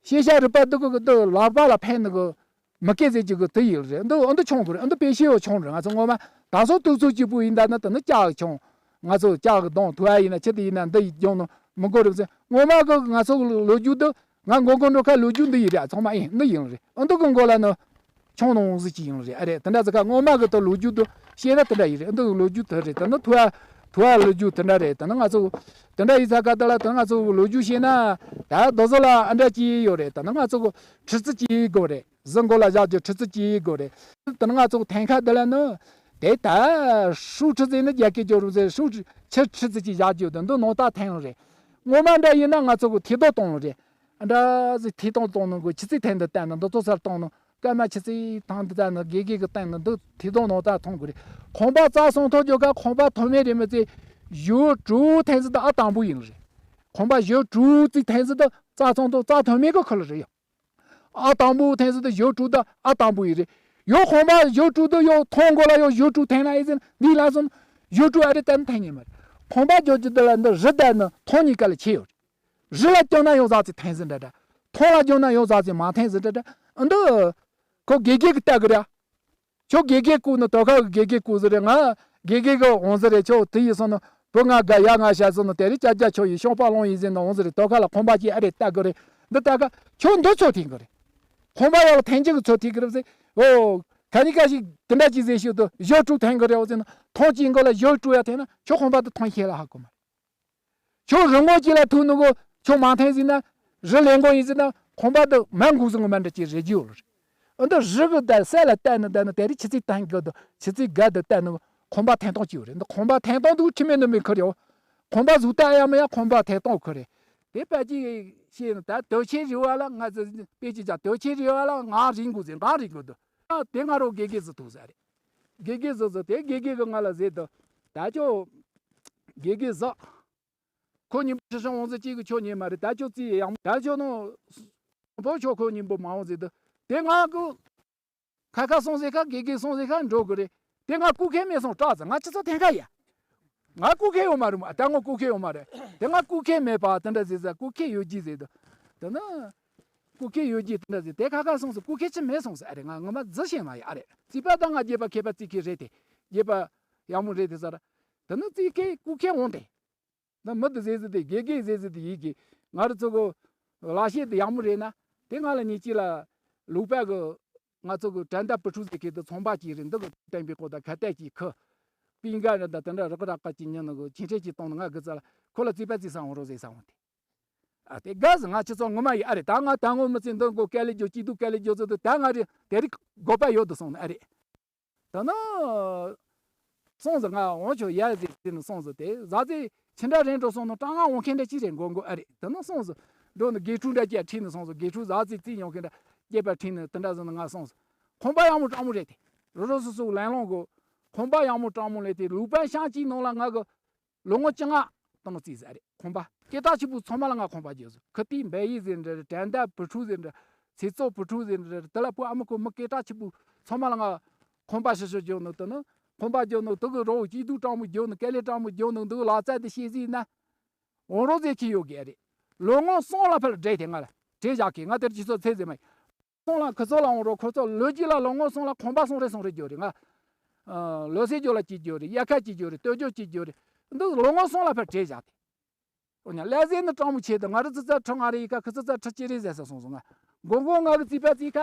ཤེས་བྱ་རུས་པ་འདི་གོ་འདི་ལག་པ་ལ་ཕན་ནི་གོ་མི་སྐད་ཟེར་གྱི་གོ་དེ་ཡིན་རེད། འདི་འདི་ཆུང་གི་རེད། འདི་དཔེ་ཤེས་ཡོད་ཆུང་རེད། ང་ཚོ་སྔོན་མ་ད་སོ་དུས་ཚོད་གཅིག་པུ་ཡིན་ད་ན་དེ་ནི་ལྕགས་ཆུང་། ང་ཚོ་ལྕགས་གི་གདོང་ཐུ་བ་ཡིན་ན་ཆི་དེ་ཡིན་ན་འདི་ཡིན་ཀྱང་ནི་མི་དགོས་རེད་ཟེར། སྔོན་མ་གི་ང་ཚོ་གི་ལོ་རྒྱུས་འདི། ང་མགོ་མགོ་འགྲོ་ཁ་ལོ་རྒྱུས་འདི་ཡིན་རེད། ཚང་མ་ཡིན་འདི་ཡིན་རེད། ཨ་འདི་གི་མགོ་ལ་ནི་ཆུང་ནོ་ཟིག་ཅིག་ཡིན་རེད། ཨ་རེད། དེ་འདྲ་ཟིག་ཁ་སྔོན་མ་གི་ད་ལོ་རྒྱུས་འདི་བཤད་ན་དེ་འདྲ་ཡིན་རེད། ཨ་འདི་གི་ལོ་རྒྱུས་དེ་རེད། ད་ནི་ཐུ་བ་ཐུ་བ་ལོ་རྒྱུས་དེ་འདྲ་རེད། ད་ནི་ང་ཚོ་དེ་འདྲ་ཡིན་ས་ཁ་ད་ལ་ད་ང་ཚོ་ལོ་རྒྱུས་བཤད་ན་ད་རྡོ་བཟོ་ལ་ཨ་འདྲ་ཅིག་ཡོད་རེད། ད་ནི་ང་ཚོ་གི་ཁྲི་རྩི་ཅིག་དགོས་རེད། གཟི་མགོ་ལ་བཞག་རྒྱུ་ཁྲི་རྩི་ཅིག་དགོས་རེད། ད་ནི་ང་ཚོ་གི་ཐེམ་ཁ་འདི་ལ་ནི་དེ་ད་ཧྲུའུ་ཁྲི་རྩི་ནི་རྒྱ་སྐད་སྐྱོ་རུ་ཟེར། ཧྲུའུ་ཁྲི་ཁྲི་ཁྲི་རྩི་ཅིག་བཞག་རྒྱུ་དེ་འདི་ནང་ལྟ་ཐེམ་རེད། སྔོན་མ་འདྲ་ཡིན་ན་ང་ཚོ་གི་ཐིག་རྡོ་གཏོང་ལ་རེད། ཨ་འདྲ་ཟིག་ཐིག་རྡོ་གཏོང་ནི་གི་ཆི་རྩི་ཐེམ་འདི་བཏང་ནི་འདི་ཚོ་སར་གཏོང་ནི་སྐར་མ་ཆི་རྩི་ཐང་འདི་བཏང་ནི་དགེ་རྒན་གི་བཏང་ནི་འདི་ཐིག་རྡོ་ནང་ལྟ་ཐོང་གི་རེད། ཁང་པ་རྩ་སོང་ཐོག་རྒྱུ་ག་ཁང་པ་ཐོག་མེད་རེད། མི་ཚེ་ཡོད་གྲུ་ཐེམ་ཟིག་ད་ཨ་དང་པོ་ཡིན་ལ་རེད། ཁང་པ་ཡོད་གྲུ་རྩི་ཐེམ་ཟིག་ད་རྩ་སོང་ཐོག་རྩ་ཐོག་མེད་གི་ཁུལ་ལ་རེད་ཡོད། ཨ་དང་པོ་ཐེན་སི་དུ་ཡོ་ཀྲུ་དུ་ཨ་དང་པོ་ཡི་རེད། ཡོ་ཁོང་པ་ཡོ་ཀྲུ་དུ་ཡོ་ཐོང་གོ་ལ་ཡོ་ཡོ་ཀྲུ་ཐེན་ལ་ཨེ་ཟིན་འདི་ལ་སོང་ཡོ་ཀྲུ་ཨ་རེ་ཏན་ཐེན་ཉེ་མ་རེད། ཁོང་པ་ཇོ་ཇི་དུ་ལ་འདི་རི་དར་ནི་ཐོང་གཉིས་ཀ་ལ་ཆེ་ཡོད་རེད། རི་ལ་སྐྱོ་ན་ཡོ་ཟ་ཚི་ཐེན་སི་འདྲ་འདྲ། ཐོང་ལ་སྐྱོ་ན་ཡོ་ཟ་ཚི་མ་ཐེན་སི་འདྲ་འདྲ། འདི་ཁོ་དགེ་རྒན་གི་ལྟ་གི་རེད། ཁྱོད་དགེ་རྒན་སྐུ་ནི་དོ་ཁ་གི་དགེ་རྒན་སྐུ་ཟི་རེད། ང་དགེ་རྒན་གི་འོང་ཟི་རེད། ཁྱོད་དེ་ཡི་སོང་ནི་བུ་ང་དགའ་ཡ་ང་ཤ་སོང་ནི་དེ་རི་ཅ་ཅ་ཁྱོད་ཡི་ཤོང་པ་ལོང་ཡི་ཟེར་ནི་འོང་ཟི་རེད། དོ་ཁ་ལ་ཁོང་པ་ཅི་ཨ་རེ་ལྟ་གི་རེད། འདི་ལྟ་ག་ཁྱོད་འདི་ཚོ་ཐེན་གི་རེད། ཁོང་པ་ཡ་ལ་ཐེན་ཅི་གི་ཚོ་ཐེན་གི་རེད་ཟེར། ཨོ་ཁ་ཉི་ཀ་ཞིག་དེ་འདྲ་ཅི་ཟེར་ཤོད་དུ་ཞོ་ཀྲུ་ཐེན་གི་རེད་འོ་ཟེར་ནི་ཐོང་ཅི་འགོ་ལ་ཞོ་ཀྲུ་ཡ་ཐེན་ན་ཁྱོད་ཁོང་པ་དུ་ཐོང་ཤེས་ལ་ཧ་གོ་མ་རེད། ཁྱོད་རི་མགོ་ཅིག་ལ་ཐུག་ནུ་གོ་ཁྱོད་མང་ཐེན་ཟིན་ན་རི་ལེན་གོ་ཡིན་ཟིན་ན་ཁོང་པ་དུ་མ་འགུག་ཟིན་གོ་མ་འདྲ་ཅིག་རེ་རྒྱུ་ཡོད་རེད། ཨ་འདི་རི་གི་ད་སད་ལ་བལྟས་ནི་ད་ནི་དེ་རི་ཆི་ཚིག་ཐང་གི་དུ་ཆི་ཚིག་ག་དུ་བལྟས་ནི་ཁོང་པ་ཐེན་ཏོང་ཅིག་ཡོད་རེད། འདི་ཁོང་པ་ཐེན་ཏོང་དུ་ཁྲི་མེད་ནི་མེད་ཁུར་ཡོད། ཁོང་པ་གཟུགས་ལྟ་ཡ་མི་ཡ་ཁོང་པ་ཐེན་ཏོང་ཁུར་རེད། དེ་པ་ཅིག་ཤེས་ནི་ད་དོ་ཆེ་རི་བ་ལ་ང་ཟི་པེ་ཅི་ཅག་དོ་ཆེ་རི་བ་ལ་ང་རིང་གུ་ཟེར་ང་རིང་གུ་དུ་དེ་ང་རོ་དགེ་རྒན་ཟི་ཐུག་ཟ་རེད། དགེ་རྒན་ཟི་ཟི་དེ་དགེ་རྒན་གི་ང་ལ་ཟེར་དུ་ད་ཅོ་དགེ་རྒན་ཟི། ཁོ་གཉིས་པོ་ཁྲི་སྲོང་འོང་ཟེར་གཅིག་གི་ཆོ་ཉེ་མ་རེད། ད་ཆོ་རྩིས་ཡང་ད་ཆོ་ནོ་བོ་ཆོ་ཁོ་གཉིས་པོ་མ་འོང་ཟེར་དུ་དེ་ང་གི་ ཐད་ཀར་སོང་ཟེར་ཁ་དགེ་རྒན་སོང་ཟེར་ཁ་འགྲོ་གི་རེད། དེ་ང་སྐུ་མཁན་མེད་སོང་སྐྲག་ཟེར། ང་ཁྱེད་ཚོ་འཐེན་ཁ་ཡ། ང་སྐུ་མཁན་ཡོད་མ་རེད་མོ། ད་ངོ་སྐུ་མཁན་ཡོད་མ་རེད། དེ་ང་སྐུ་མཁན་མེད་པ་དེ་འདྲ་ཟེར་ཟེར། སྐུ་མཁན་ཡོད་ཀྱི་ཟེར་དུ། དེ་ནི་སྐུ་མཁན་ཡོད་ཀྱི་དེ་འདྲ་ཟེར། དེ་ཁ་ཁ་སོང་ཟེར། སྐུ་མཁན་ཅི་མེད་སོང་ཟེར། ཨ་རེད། ང་ངོ་མ་རྫི་ཤེས་མ་ཡ། ཨ་རེད། རྩིས་པ་དང་ང་རྒྱས་པ་མཁས་པ་རྩིས་མཁན་རེད་དེ། རྒྱས་པ་ཡག་མོ་རེད་དེ་ཟེར། དེ་ནི་རྩིས་མཁན་སྐུ་མཁན་འོང་དེ། ད་མི་དེ་ཟེར་ཟེར་དེ་དགེ་རྒན་ཟེར་ཟེར་དེ་ཡིན་གི། ང་རང་ཚོ་གི་ལག་ཤེས་དེ་ཡག་མོ་རེད་ན། དེ་ང་ལ་ཉེ་ཆར་ལ་ལུག་པ་གི་ང་ཚོ་གི་དྲན་དར་བུ་ཕྲུག་ཟེར་མཁན་དེ་ཚོང་པ་གཅིག་རེད། འདི་གི་བསྟན་པའི་སྐོར་དང་ཁ་གཏད་ཀྱི་ཁུ་པིན་ག་རེད། ད་དེ་འདྲ་རག་རག་ག་ཅིག་ཉིན་ནང་གི་ཁྱིམ་ཚེས་ཀྱི་སྟོང་ནང་ང་གི་རྩ་ལ་ཁོ་ལ་རྩིས་པ་རྩིས་ས་འོང་རོགས་ཟེར་ས་འོང་དེ། ཨ་དེ་དགའ་ཟེར། ང་ཁྱེད་ཚོ་ངོ་མ་ཡིན། ཨ་རེད། ད་ང་ད་ངོ་མི་ཚེ་འདི་མགོ་དཀའ་ལས་རྒྱོ་སྐྱིད་སྡུག་དཀའ་ལས་རྒྱོ་ཚོ་དེ་ད་ང་རེད། དེ་རིགས་དགོས་པ་ཡོད་དུ་སོང་ནི་ཨ་རེད། ད་ནི་སོང་ཟེར། ང་འོང་ཆོག་ཡ་ཟེར་ཟེར་ནི་སོང་ཟེར། དེ་ཟ་ཟེར་ཕྱི་འདྲ་རེད་འགྲོ་སོང་ནི་སྤྲང་ང་འོང་མཁན་འདྲ་ཅི་རེད་མགོ་མགོ་ཨ་རེད། ད་ནི་སོང་ཟེར། འགྲོ་ནི་དགེ་ཕྲུག་འདྲ་ཅི་ཁྲིད་ནི་སོང་ཟེར། དགེ་ཕྲུག་ཟ་ཟེར་རྩིས་ཡོང་མཁན་འདྲ་སྐྱེས་པ་ཁྲིད་ནི་དེ་འདྲ་ཟེར་ནི་ང་སོང་ཟེར། ཁང་པ་ཡག་མོ་སྤྲང་མོ་རེད་དེ། རུ་རུ་སུ་སུ་ལན་སློང་གོ། ཁང་པ་ཡག་མོ་སྤྲང་མོ་ལས་དེ་ལུག་པ་ཤང་གཅིག་ནང་ལ་ང་གི་ལོ་ངོ་བཅོ་ལྔ་དང་རྩིས་ཟ་རེད། ཁང་པ་སྐད་གྲགས་ཆེ་པོ་ཚང་མ་ལ་ང་ཁང་པ་རྒྱག་ཟེར། ཁུ་ཏི་འབའ་ཡི་ཟེར་འདྲ་རེད། དྲན་དར་བུ་ཕྲུག་ཟེར་འདྲ། ཚེ་བཙོག་བུ་ཕྲུག་ཟེར་འདྲ་རེད། དེ་ལ་བུ་ཨ་མ་ཁོ་མི་སྐད་གྲགས་ཆེ་པོ་ཚང་མ་ལ་ང་ཁང་པ་ཞིག་ཞིག་རྒྱག་ནོ། དེ་ནི་ཁང་པ་རྒྱག་ནོ་དེ་གི་རོགས་སྐྱིད་སྡུག་སྤྲང་མོ་རྒྱག་ནོ། དཀའ་ལས་སྤྲང་མོ་རྒྱག་ནོ་འདི་གི་ལག་རྩལ་དེ་ཤེས་ཟིན་ན་འོང་རོགས་ཟེར་གྱི་ཡོད་གི་རེད། ལོ་ངོ་གསུམ་ལ་ཕར་བགྲེས་ཏེ་ང་ལ་བྲེལ་བཞག་གི། ང་དེར་ཁྱེད་ཚོ་ཚེ་ཟེར་མ་ཡིན། སོང་ལ་ཁུ་ཚོ་ལ་འོང་རོགས། ཁོ་ཚོ་ལོ་རྒྱུས་ལ་ལོ་ངོ་སོང་ལ་ཁང་པ་སོང་རེ་སོང་རེ་རྒྱུ་རེད། ང་ཨ་ལོ་སེ་རྒྱུ་ལ་ཅི་རྒྱུ་རེད། དབྱར་ཁ་ཅི་རྒྱུ་རེད། སྟོད་རྒྱུ་ཅི་རྒྱུ་རེད། འདི་ལོ་ངོ་སོང་ལ་ཕར་བྲེལ་བཞག་སྟེ། འོ་ཉ་ལ་ཟེ་ནི་སྤྲང་མོ་ཆེ་དང་ང་རི་ཙི་ཙ་ཁྲི་ང་རེ་ཡི་ཁ་ཁུ་ཙི་ཙ་ཁྲི་ཅི་རེད་ཟེར་ས་སོང་སོང་། ང་མགོ་མགོ་ང་གི་རྩིས་པ་རྩིས་ཁ་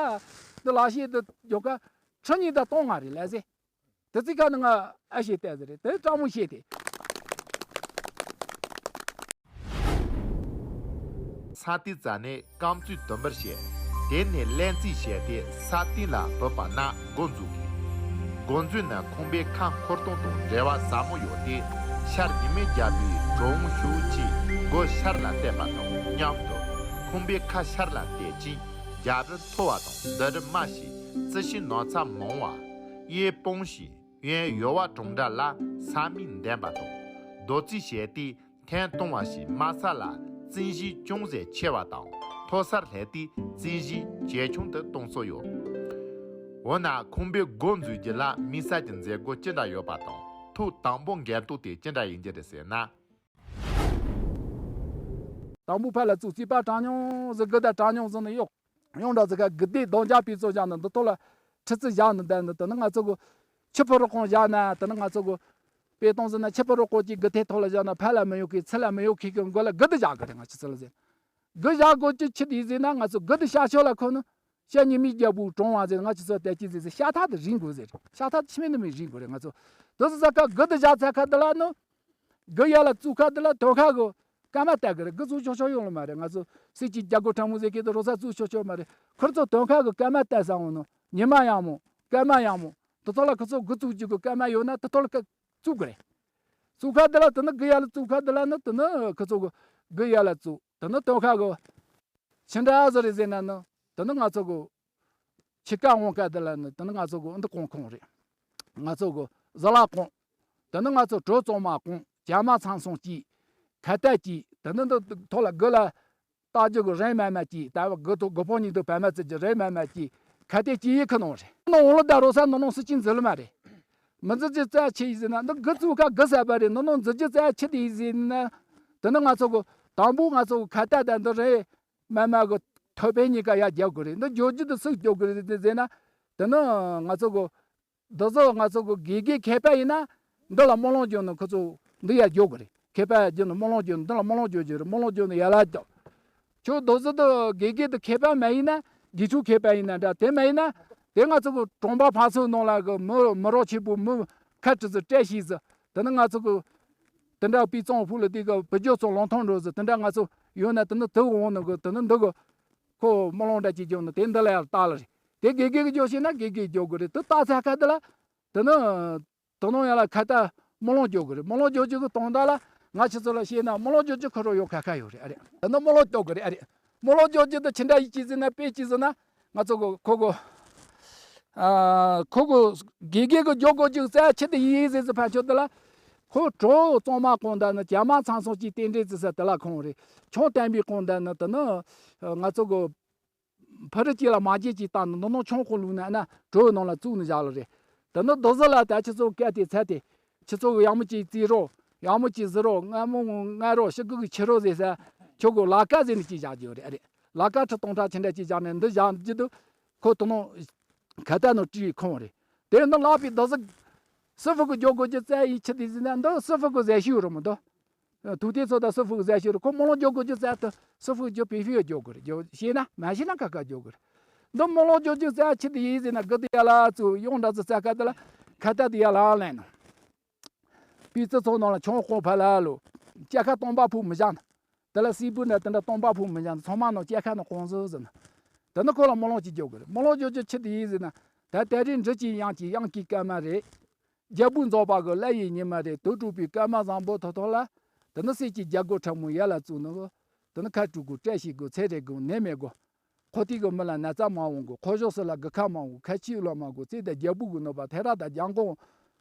འདི་ལ་ཤེས་འདི་རྒྱུ་ཁ་ཁྲི་གཉིས་དང་སྟོང་ང་རེད་ལ་ཟེ། དེ་ཚིག་ཁ་ནི་ང་ཨ་ཤེས་བལྟས་ཟེར་རེད། དེ་སྤྲང་མོ་ཤེས་ཏེ། ས་ཏི་ཙ་ནས་རྐང་བཙུགས་དུམ་བུར་བཤད། དེ་ནས་ལན་རྩིས་བཤད་དེ་ས་སྟེང་ལ་བུད་པ་ན་འགོ་འཛུགས་དགོས། འགོ་འཛུགས་ན་ཁང་པའི་ཁ་འཁོར་སྟོང་དང་འབྲེལ་བ་ཟབ་མོ་ཡོད་དེ། ཤར་ཉི་མས་རྒྱབ་པའི་གྲོང་ཤུགས་ཀྱིས་སྒོ་ཤར་ལ་གཏད་པ་དང་མཉམ་དུ་ཁང་པའི་ཁ་ཤར་ལ་གཏད་ཅིང་རྒྱབ་རི་མཐོ་བ་དང་མདུན་རི་དམའ་ཞིང་རྩི་ཤིང་ནགས་ཚལ་མང་བ། གཡས་སྤང་ཞིང་གཡོན་ཡུར་བ་གྲོང་འདྲ་ལ་ས་མིག་ལྡན་པ་དང་། རྡོ་རྩིག་བྱས་ཏེ་ཐེངས་གཏོང་བ་ཞིག་དམའ་ས་ལ་རྩིག་གཞི་ཅུང་ཟད་ཆེ་བ་དང་མཐོ་སར་སླེབས་ཏེ་རྩིག་གཞི་ཇེ་ཆུང་དུ་གཏོང་སྲོལ་ཡོད། འོ་ན་ཁང་པའི་སྒོ་འཛུགས་རྒྱུ་ལ་དམིགས་བསལ་གྱི་མཛད་སྒོ་ཅི་འདྲ་ཡོད་པ་དང་ཐོག་དང་པོ་འགན་གཏོགས་དེ་ཅི་འདྲ་ཡིན་རྒྱུ་རེད་ཟེར་ན། དང་པོ་ཕར་ལ་བཙུགས། རྩིག་པ་གྲངས་ཉུང་ཟིག་དགུ་དང་གྲངས་ཉུང་ཟིག་ནི་གཡོག་ཡོང་འདྲ་ཟིག་ག་དགུ་དེ་རྡོ་འཇག་པའི་བཙོ་བཞག་ནི་འདི་ཐོག་ལ་ཁྲི་རྩིག་བཞག་ནི་འདི་ནི་དེ་ནི་ང་ཚོ་གི་ཆུ་ཕུ་རོ་ཁོང་བཞག་ན་དེ་ནི་ང་ཚོ་གི་དཔེ་གཏོང་ཟིན་ན་ཆུ་ཕུ་རོ་ཁོང་གི་དགུ་ཐེ་ཐོག་ལ་བཞག་ན་ཕར་ལ་མི་གཡོག་གི་ཚུར་ལ་མི་གཡོག་གི་གི་མགོ་ལ་དགུ་དེ་བཞག་གི་རེད། ང་ཆུ་ཚུར་ལ་ཟེར་དགུ་བཞག་དགོས་ཀྱི་ཆི་དེ་ཟེར་ན་ང་ཚོ་དགུ་དེ་ཤར་ཕྱོགས་ལ་ཁོ་ནི་ཤར་ཉི་མའི་རྒྱལ་པོའི་གྲོང་བ་ཟེར་ང་ཆུ་ཚོ་དལ་གྱི་ཟེར་ཟེར་ཤ་ཐག་དེ་རིང་དགོས་ཟེར། ཤ་ཐག་དེ་ཆི་མེད་ནི་མེད་རིང་དགོས་རེད། ང་ཚོ་དེ་ཚོ་ས་ཁ་དགུ་དེ་བཞག་ཚ་ཁ་དེ་ལ་ནི། དགུ་ཡར་ལ་བཙུགས་ཁ་དེ་ལ་དོན་ཁ་གི་སྐར་མ་བལྟ་གི་རེད། དགུ་བཙུགས་ཆོག་ཆོག་ཡོང་ལ་མ་རེད། ང་ཚོ་སྲིད་ཀྱི་རྒྱལ་སྒོ་ཕྲ་མོ་ཟེར་གི་དེ་རོ་ས་བཙུགས་ཆོག་ཆོག་མ་རེད། ཁོ་ཚོ་དོན་ཁ་གི་སྐར་མ་བལྟ་ས་འོང་ནོ། ཉི་མ་ཡག་མོ་སྐར་མ་ཡག་མོ་དེ་ཚོ་ལ་ཁོ་ཚོ་དགུ་བཙུགས་རྒྱུ་གི་སྐར་མ་ཡོད་ན་དེ་ཐོག་ལ་ཁ་བཙུགས་གི་རེད། བཙུགས་ཁ་དེ་ལ་དེ་ནི་དགུ་ཡར་ལ་བཙུགས་ཁ་དེ་ལ་ནི་དེ་ནི་ཁོ་ཚོ་གི་དགུ་ཡར་ལ་བཙུགས་དེ་ནི་དོན་ཁ་གི་ཕྱི་འདྲ་ཟེར་རེད་ཟེར་ན་ནི་དེ་ནི་ང་ཚོ་གི་ཕྱི་ཀ་འོང་ཀ་དེ་ལ་ནི་དེ་ནི་ང་ཚོ་གི་འདི་གོང་ཁོང་རེད། ང་ཚོ་གི་ཟི་ལ་གོང་། དེ་ནི་ང་ཚོ་གྲོ་བཙོང་མ་གོང་། རྒྱ་མ་ཚང་སོང་གཅིག་ཁ་ཏ་གཅིག་དེ་ནི་འདི་ཐོག་ལ་དགུ་ལ་རྟགས་རྒྱུ་གི་རེད་མ་མ་གཅིག་ད་དགུ་ཐོག་དགུ་ཕོག་གཉིས་ཐོག་བལ་མ་བཙུགས་རྒྱུ་རེད་མ་མ་གཅིག་ཁ་ཏ་གཅིག་ཡི་ཁ་ནང་རེད། ནང་འོང་ལ་ད་རོ་ས་ནང་ནང་སྲིད་ཀྱི་འཛུལ་མ་རེད། མི་འཛུལ་རྒྱུ་རྩ་ཆེ་ཡི་ཟེར་ན་འདི་དགུ་བཙུགས་ཁ་དགུ་ཟ་བ་རེད། ནང་ནང་འཛུལ་རྒྱུ་རྩ་ཆེ་དེ་ཡི་ཟེར་ན། དེ་ནི་ང་ཚོ་གི་དང་པོ་ང་ཚོ་གི་ཁ་ཏ་ད་འདི་རེད། མ་མ་གི་ཐོད་པའི་གཉིས་ཀ་ཡར་རྒྱག་དགོས་རེད། འདི་རྒྱོ་རྒྱུ་དེ་སུ་རྒྱོ་དགོས་རེད་ཟེར་ན། དེ་ནི་ང་ཚོ་གི་འདི་ཚོ་ང་ཚོ་གི་དགེ་རྒན་མཁས་པ་ཡིན་ན་འདི་ལ་སྨོན་ལམ་རྒྱོ་ནི་ཁོ་ཚོ་འདི་ཡར་རྒྱོ་དགོས་རེད། མཁས་པ་ཡར་རྒྱོ་ནི་སྨོན་ལམ་རྒྱོ་ནི་འདི་ལ་སྨོན་ལམ་རྒྱོ་རྒྱུ་རེད། སྨོན་ལམ་རྒྱོ་ནི་ཡར་ལ་རྒྱོ། ཁྱོད་འདི་ཚོ་འདི་དགེ་རྒན་འདི་མཁས་པ་མ་ཡིན་ན་དགེ་ཕྲུག་མཁས་པ་ཡིན་ན་འདྲ་དེ་མ་ཡིན་ན་དེ་ང་ཚོ་གི་གྲོང་པ་ཕ་ཚོ་ནང་ལ་གི་མི་མི་རོགས་ཆེ་པོ་མི་ཁ་བྲི་ཟི་བཀྲ་ཤིས་ཟི་དེ་ནི་ང་ཚོ་གི་དེ་འདྲ་པི་ཙོང་ཕུ་ལ་དེ་གི་བུ་རྒྱུ་ཚོ་ལོང་ཐོང་འགྲོ་ཟི་དེ་འདྲ་ང་ཚོ་ཡོད་ན་དེ་ནི་དེ་འོང་ནི་གི་དེ་ནི་འདི་གི་ཁོ་སྨོན་ལམ་འདྲ་ཅིག་རྒྱོ་ནི་དེ་འདི་ལ་ཡར་བཏགས་ལ་རེད། དེ་དགེ་རྒན་གི་རྒྱོ་ཤེས་ན་དགེ་རྒན་རྒྱོ་དགོས་རེད། དེ་བཏགས་ཚར་ཁ་དེ་ལ་དེ་ནི་དེ་ནང་ཡར་ལ་ཁ་ཏ་སྨོན་ལམ་རྒྱོ་དགོས་རེད། སྨོན་ལམ་རྒྱོ་རྒྱུ་གི་དོན་དག་ལ་ང་ཆུ་ཚོད་ལ་ཤེས་ན་སྨོན་ལམ་རྒྱོ་རྒྱུ་ཁོ་རོ་ཡོད་ཁ་ཁ་ཡོད་རེད། ཨ་རེད། དེ་ནི་སྨོན་ལམ་རྒྱོ་དགོས་རེད། ཨ་རེད། སྨོན་ལམ་རྒྱོ་རྒྱུ་དེ་ཅི་འདྲ་ཡིན་གྱི་ཟེར་ན་དཔེ་ཅི་ཟེར་ན་ང་ཚོ་གི་ཁོ་གི་ཨ་ཁོ་གི་དགེ་རྒན་གི་རྒྱོ་དགོས་རྒྱུ་རྩ་ཆེ་དེ་ཡིན་ཟེར་ཟེར་ཕན་ཆོད་དེ་ལ་ཁོ་གྲོ་བཙོང་མ་གོང་ད་ནི་རྒྱ་མ་ཚང་སོང་གཅིག་རྟེན་འབྲེལ་ཟེར་ས་དེ་ལ་ཁོང་རེད། ཆུང་བསྟན་པའི་གོང་ད་ནི་དེ་ནི་ང་ཚོ་གི་ ཕ་རི་གཅིག་ལ་མ་བརྗེད་ཅིག་བཏང་ནས་འདི་ནང་ཆང་ཁོག་བླུགས་ནས་ཨ་ན་གྲོ་ནང་ལ་བཙུགས་ནས་བཞག་ལ་རེད། དེ་ནི་རྡོ་བཟོ་ལ་ད་ཁྱེད་ཚོ་སྐད་དེ་ཚད་དེ། ཁྱེད་ཚོ་གི་ཡག་མོ་ཅིག་བརྩིས་རོགས། ཡག་མོ་ཅིག་བཟོ་རོགས། སྔ་མོ་སྔ་རོགས་ཕྱི་གི་གི་ཕྱི་རོགས་ཟེར་ས། ཁྱོད་གི་ལ་ཀ་ཟེར་ནས་ཅིག་བཞག་རྒྱུ་རེད། ཨ་རེད། ལ་ཀ་ཁྲི་སྟོང་ཕྲག་ཅི་འདྲ་ཅིག་བཞག་ནས་འདི་བཞག་རྒྱུ་དུ། ཁོ་དེ་ནང་ཁ་ཏ་ནང་བྲིས་ཁོང་རེད། དེ་ནི་ལག་པའི་རྡོ་བཟོ། སི་ཧྥུ་གི་རྒྱོ་དགོས་རྒྱུ་རྩ་ཡི་ཆི་དེ་ཟེར་ན་འདི་སི་ཧྥུ་གི་ཟས་ཤིག་རེད་མོ་འདི། ཐུག་དེ་ཚོ་ད་སི་ཧྥུ་གི་ཟས་ཤིག་རེད། ཁོ་མོ་ལོང་རྒྱོ་དགོས་རྒྱུ་རྩ་དུ་སི་ཧྥུ་གི་རྒྱོ་བེ་ཤི་ཡོད་རྒྱོ་དགོས་རེད། རྒྱོ་ཤེས་ན་མ་ཤེས་ན་ཁ་ཁ་རྒྱོ་དགོས་རེད། འདི་མོ་ལོང་རྒྱོ་རྒྱུ་རྩ་ཆི་དེ་ཡིན་ཟེར་ན་དགུ་དེ་ཡ་ལ་ཚུ་ཡོང་འདྲ་ཚུ་རྩ་ཁ་དེ་ལ་ཁ་ཏ་དེ་ཡ་ལ་ལེན་ནོ། པི་ཙི་ཚོགས་ནང་ལ་ཆང་ཁོག་ཕ་ལ་ལོ། སྐྱ་ཁ་སྟོང་པ་ཕུག་མི་བཞག་ན། དེ་ལ་སིལ་བུ་འདྲ་དེ་འདྲ་སྟོང་པ་ཕུག་མི་བཞག་ན་ཚང་མ་ནང་སྐྱ་ཁ་ནང་གོང་བཟོ་ཟེར་ན། དེ་ནི་ཁོ་ལ་རྨོ་ལོང་གཅིག་རྒྱོབ་དགོས་རེད། རྨོ་ལོང་རྒྱོབ་རྒྱུ་ཆི་དེ་ཡིན་ཟེར་ན། ད་དེ་རིང་འབྲི་གཅིག་དབྱངས་གཅིག་དབྱངས་ཀྱི་སྐར་མ་རེད། རྒྱལ་པོ་རྫོགས་པ་གི་གླུ་ཡི་ཉི་མ་རེད། དུར་ཁྲོད་པའི་སྐར་མ་བཟང་པོ་ཐོག་ཐོག་ལ། དེ་ནི་གསེར་གྱི་རྒྱལ་སྒོ་ཁྲ་མོ་ཡར་ལ་བཙུགས་ནི་གོ། དེ་ནི་ཁ་དཀྲུག་དགོས། བཀྲ་ཤིས་དགོས། ཚེ་རིང་དགོས། ནད་མེད་དགོས། ཁོ་ཐིག་གི་མི་ལ་ན་ཚ་མ་འོང་གོ། ཁོ་ཞོག་སི་ལ་དགུ་ཁ་མ་འོང་གོ། ཁ་ཆུ་ལོ་མ་གོ། རྩེ་དང་རྒྱལ་པོ་གི་གནོད་པ། ཐེ་ར་དང་རྒྱལ་འགོང་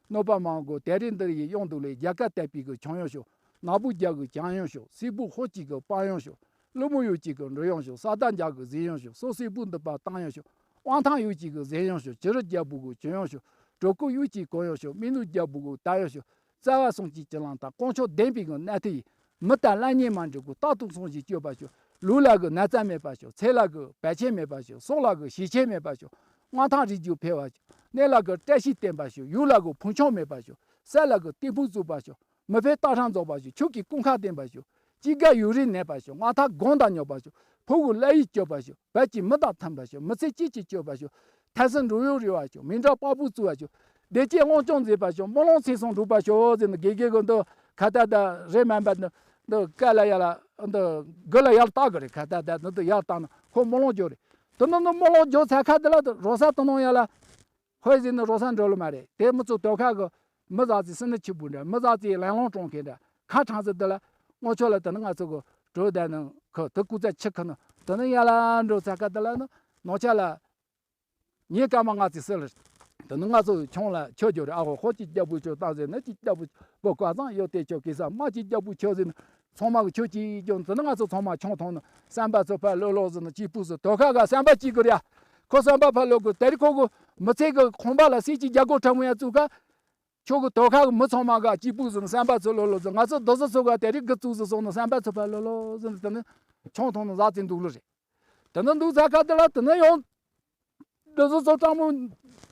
གནོད་པ་མ་འོང་གོ། དེ་རིང་འདིར་ཡི་གཡུང་དུ་ལས། རྒྱ་གར་དད་པའི་གི་ཆང་ཡོང་ཤོག། ནག་པོ་རྒྱ་གི་བྱང་ཡོང་ཤོག། སིལ་བུ་ཧོ་གཅིག་གི་སྤང་ཡོང་ཤོག། ཀླུ་མོ་ཡུག་གཅིག་གི་འབྲི་ཡོང་ཤོག། ས་དང་རྒྱ་གི་ཟིན་ཡོང་ཤོག། སོ་སིལ་བུ་འདི་པ་བཏང་ཡོང་ཤོག། དབང་ཐང་ཡུག་གཅིག་གི་ཟིན་ཡོང་ཤོག། བྱི་རུ་རྒྱལ་པོ་གི་གྱོན་ཡོང་ཤོག། གྲོད་ཁོག་ཡུག་གཅིག་གོན་ཡོང་ཤོག། མི་ནུ་རྒྱལ་པོ་གི་བཏང་ཡོང་ཤོག། རྩ་བ་གསུམ་གྱི་བྱི་ལང་དང་། དཀོན་མཆོག་བདེན་པའི་གི་གནས་ཐིག་ཡིན། མི་དང་ལྷ་གཉིས་མ་འགྲིག་གོ། རྟག་ཏུ་སངས་ཞིང་སྐྱོབ་པར་ཤོག། ལུས་ལ་གི་ན་ཚ་མེད་པར་ཤོག། ཚེ་ལ་གི་བད་ཆེན་མེད་པར་ཤོག། སྲོག་ལ་གི་ཞེ་ཆེན་མེད་པར་ཤོག། མངའ་ཐང་རིགས་རྒྱུད་འཕེལ་བར་ཤོག། གནས་ལ་གི་བཀྲ་ཤིས་བརྟན་པར་ཤོག། ཡུལ་ལ་གི་ཕུན་ཆུང་མེད་པར་ཤོག། ས་ལ་གི་སྟེགས་བུ་བཙུགས་པར་ཤོག། མི་ཕན་རྟག་ཕྲ་རྫོགས་པར་ཤོག། ཆོས་ཀྱི་ཀུན་ཁ་ལྡན་པར་ཤོག། སྐྱེ་རྒ་ཡུན་རིང་གནས་པར་ཤོག། མངའ་ཐང་གང་དང་མཉམ་པར་ཤོག། ཕུ་གུ་ལ་ཡིད་སྐྱོབ་པར་ཤོག། བད་ཀྱི་མི་དང་མཐུན་པར་ཤོག། མི་ཚེ་སྐྱིད་ཀྱིས་སྐྱོབ་པར་ཤོག། ཐན་སི་འགྲོ་ཡོང་རེ་བ་ཤོག། མི་འདྲ་པགས་པོ་བཙུགས་པ་ཤོག། བདེ་སྐྱིད་དབང་སྐྱོང་མཛད་པར་ཤོག། སྨོན་ལམ་ཚེ་སྲོག་འགྲུབ་པར་ཤོག་ཟེར་ནས་དགེ་རྒན་གྱིས་འདི་ཁ་ཏ་ད་རེ་མན་པ་འདི་འདི་ཀ་ལ་ཡ་ལ་འདི་དགུ་ལ་ཡར་བཏགས་གི་རེད། ཁ་ཏ་ད་འདི་འདི་ཡར་བཏགས་ན་ཁོ་སྨོན་ལམ་རྒྱག་རེད། དེ་ནི་འདི་སྨོན་ལམ་རྒྱག་ཚར་ཁ་འདི་ལ་འདི་རོ་ས་དེ་ནང་ཡ་ལ་ཧོས་ཟེར་ནས་རོ་ས་འགྲོ་ལ་མ་རེད། དེ་མི་ཚོ་དོ་ཁ་གི་མི་ཟག་ཚེ་སི་ནི་ཆི་བུ་འདྲ། མི་ཟག་ཚེ་ལན་ལོང་གྲོང་ཁེ་འདྲ། ཁ་གྲངས་ཚེ་འདི་ལ་སྔོན་ཆད་ལ་དེ་ནི་ང་ཚོ་གི་གྲོས་བསྡད་ནི་ཁོ་དེ་སྐུ་ཚ་ཆི་ཁི་ནི་དེ་ནི་ཡ་ལ་འགྲོ་ཚར་ཁ་འདི་ལ་ནི་ནང་ཆ་ལ། ངའི་སྐར་མ་ལྔ་ཙམ་ཟིན་ལ། དེ་ནི་ང་ཚོ་ཆུང་ལ་ཆོས་རྒྱུ་རེད། ཨ་ཧོ། ཧོ་གཅིག་རྒྱལ་པོ་ཆོས་བཏང་ཟེར་ན། གཅིག་རྒྱལ་པོ་བོ་བཀའ་བཟང་ཡོད་དེ་ཆོས་གེ་སར་མ་གཅིག་རྒྱལ་པོ་ཆོས་ཟེར་ན། ཚང་མ་གི་ཆོས་གཅིག་སྐྱོང་། དེ་ནི་ང་ཚོ་ཚང་མ་ཆུང་མཐོང་ན་སེམས་པ་ཚོ་ཕར་ལོག་ལོག་ཟེར་ན་གཅིག་པུ་ཟེར། དོ་ཁ་ག་སེམས་པ་གཅིག་གི་རེད། ཁོ་སེམས་པ་ཕར་ལོག་གི་དེ་རིང་ཁོ་གི་མི་ཚེ་གི་ཁང་པ་ལ་གསེར་གྱི་རྒྱལ་སྒོ་ཁྲ་མོ་ཡ་བཙུགས་ཁ། ཁྱོད་གི་དོ་ཁ་གི་མི་ཚང་མ་ག་གཅིག་པུ་ཟེར་ན་སེམས་པ་ཚོ་ལོག་ལོག་ཟེར། ང་ཚོ་རྡོ་བཟོ་ཚོ་ག་དེ་རིང་གི་བཙུགས་ཟེར་སོང་ན་སེམས་པ་ཚོ་ཕར་ལོག་ལོག་ཟེར་ན། དེ་ནི་ཆུང་མཐོང་ན་ཟག་ཚེ་འདུག་ལོ་རེད། དེ་ནི་འདུག་ཚར་ཁ་དེ་ལ་དེ་ནི་ཡང་། འདི་ཚོ་ཚོ་སྤྲང་མོ་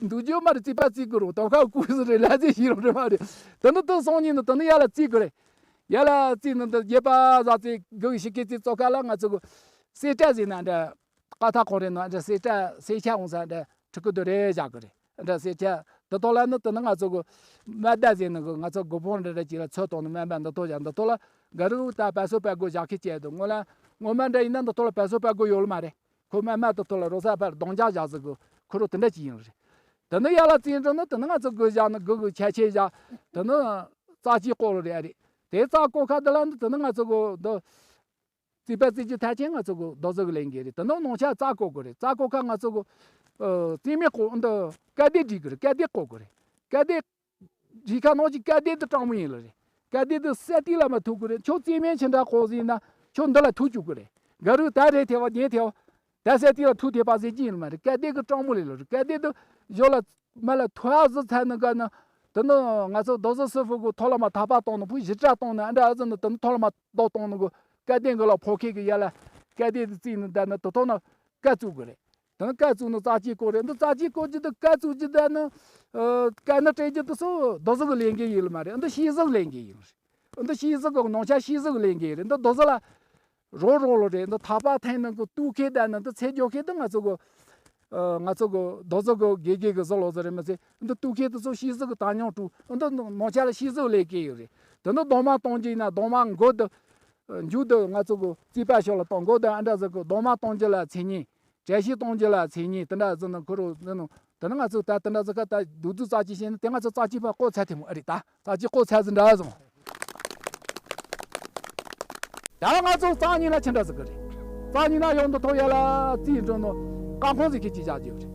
འདུག་རྒྱུ་མ་རེད། རྩིས་པ་རྩིས་དགོས་རུང་དོ་ཁ་ཀུ་ཟིག་རེད། ལ་རྩིས་ཤེས་རུང་རེད་མ་རེད། དེ་ནི་དེ་སོང་ཉིན་ནི་དེ་ནི་ཡ་ལ་རྩིས་དགོས་རེད། ཡ་ལ་རྩིས་ནི་འདི་རྒྱས་པ་ཟག་རྩིས་དགོས་ཤི་ཀི་རྩིས་ཚོ་ཁ་ལ་ང་ཚོ་གི་སེ་ཏྲ་ཟེར་ན་འདྲ། ཀ་ཐ་ཁོང་རེད་ན་འདྲ། སེ་ཏྲ་སེ་ཆ་འོང་ས་འདྲ་ཕྲུ་གུ་དུ་རེ་བཞག་གི་རེད། འདྲ་སེ་ཆ་འདི་ཐོག་ལ་ནི་དེ་ནི་ང་ཚོ་གི་མ་ད་ཟེར་ནི་གི་ང་ཚོ་གི་ཕོང་འདྲ་འདྲ་ཅིག་ལ་ཚོད་གཏོང་ནི་མ་མ་འདི་ཐོག་བཞག་འདི་ཐོག་ལ་ག་རུ་ད་པ་སོ་པ་དགོས་བཞག་ཁི་བྱས་འདུག་ངོ་ལ་ངོ་མ་འདྲ་ཡིན་ན་འདི་ཐོག་ལ་པ་སོ་པ་དགོས་ཡོད་ལ་མ་རེད། ཁོ་མ་མ་དེ་ཐོག་ལ་རོ་ས་ཕར་གདོང་རྒྱག་བཞག་ཟིག་གི་ཁོ་རོ་དེ་འདྲ་ཅིག་ཡིན་རེད། དེ་ནི་ཡ་ལ་རྩིས་འགྲོ་ནི་དེ་ནི་ང་ཚོ་དགོས་བཞག་ནི་དགོས་གི་ཆ་ཆེ་བཞག་དེ་ནི་རྩ་ཆེའི་སྐོར་རེད་ཨ་རེད། དེ་རྩ་སྐོར་ཁ་དེ་ལ་ནི་དེ་ནི་ང་ཚོ་གི་འདི་རྩིས་པ་རྩིས་རྒྱུ་ཐ་ཆེན་ང་ཚོ་གི་རྡོ་བཟོ་གི་ལས་འགན་རེད། དེ་ནི་ནང་ཆ་རྩ་སྐོར་གི་རེད། རྩ་སྐོར་ཁ་ང་ཚོ་གི་རྩིས་མེད་སྐོར་འདི་ཀ་དེ་སྒྲིག་གི་རེད། ཀ་དེ་སྐོར་གི་རེད། ཀ་དེ། རི་ཁ་ནང་གི་སྐལ་ལྡན་དེ་སྤྲང་མོ་ཡིན་ལ་རེད། སྐལ་ལྡན་དེ་སེ་ཏི་ལ་མ་ཐུག་གི་རེད། ཁྱོད་རྩིས་མེད་ཆི་འདྲ་ཁོག་ཟིན་ན་ཁྱོད་འདི་ལ་ཐུག་བཅུག་གི་རེད། ག་རུ་ད་རེད་ཐེ་བ་ཉེ་ཐེ་བ། ད་སེ་ཏི་ལ་ཐུག་ཐེ་པ་ཟེར་གྱི་ཡིན་མ་རེད། སྐལ་ལྡན་གི་སྤྲང་མོ་ལས་ལ་རེད། སྐལ་ལྡན་དེ་ཞོ་ལ་མ་ལ་ཐུག་ཨ་ཟི་ཚ་ནི་ག་ན། དེ་ནི་ང་ཚོ་རྡོ་བཟོ་སི་ཧྥུ་གི་ཐོག་ལ་མ་ཐག་པ་གཏོང་ནི་བུ་ཞི་དྲག་གཏོང་ནི་ཨ་འདྲ་ཨ་ཟི་ནི་དེ་ནི་ཐོག་ལ་མ་རྡོ་གཏོང་ནི་གི་སྐལ་ལྡན་གི་ལ་ཕོ་ཁེ་གི་ཡ་ལ་སྐལ་ལྡན་དེ་རྩིས་ནི་ད་ནི་དེ་ཐོག་ན་སྐལ་བཙུགས་གི་རེད། དེ་ནི་སྐལ་བཙུགས་ནི་རྩ་ཆེའི་སྐོར་རེད། འདི་རྩ་ཆེའི་སྐོར་གྱི་འདི་སྐལ་བཙུགས་ཀྱི་འདི་ནི། ཨ། སྐལ་ནི་སྤྲད་རྒྱུ་དེ་ཚོ་རྡོ་བཟོ་གི་ལས་འགན་ཡིན་ལ་མ་རེད། འདི་ཤེས་བཟོ་གི་ལས་འགན་ཡིན་ལ་རེད། འདི་ཤེས་བཟོ་གི་ནང་ཆ་ཤེས་བཟོ་གི་ལས་འགན་རེད། འདི་རྡོ་བཟོ་ལ་རོགས་རོགས་ལོ་རེད། འདི་ཐག་པ་འཐེན་ནི་གི་བཏུག་མཁན་དང་ནི་འདི་ཚེ་སྒྲུབ་མཁན་འདི་ང་ཚོ་གི། ཨ། ང་ཚོ་གི་རྡོ་བཟོ་གི་དགེ་རྒན་གི་བཟོ་ལོ་བཟོ་རེད་མི་ཚེ། འདི་བཏུག་མཁན་དེ་ཚོ་ཤེས་བཟོ་གི་ད་མྱོང་དྲུག་འདི་ནང་ཆ་ལ་ཤེས་བཟོ་ལས་འགན་ཡོད་རེད། དེ་ནི་རྡོག་མ་གཏོང་རྒྱུ་ཡིན་ན་རྡོག་མ་མགོ་འདི། མཇུག་འདི་ང་ཚོ་གི་རྩིས་པ་ཤོག་ལ་གཏོང་མགོ་འདི་ཨ་འདྲ་ཟེར་གི་རྡོག་མ་གཏོང་རྒྱུ་ལ་མཚན་ཉིད། གྲལ་གཞི་གཏོང་རྒྱུ་ལ་མཚན་ཉིད་དེ་འདྲ་ཟེར་ན་ཁོ་རུ་ཟེར་ནོ། དེ་ནི་ང་ཚོ་ད་དེ་འདྲ་ཟེར་ཁ་ད་རྡོག་རྡོག་རྩ་ཆེ་བཤད་ན་དེ་ང་ཚོ་རྩ་ཆེ་ཕར་བཀོད་ཚར་ཐེ་མོ་ཨ་རེད། ད་རྩ་ཆེ་བཀོད་ཚར་ཟིན་འདྲ་ཟེར། ད་ང་ཚོ་རྩ་གཉིས་ན་ཆི་འདྲ་ཟེར་གི་རེད། རྩ་གཉིས་ན་ཡོང་དུ་ཐོག་ཡ་ལ་རྩིས་འགྲོ་ནོ། ཀ་ཁོང་ཟེར་གི་ཅི་བྱ་རྒྱུ་རེད།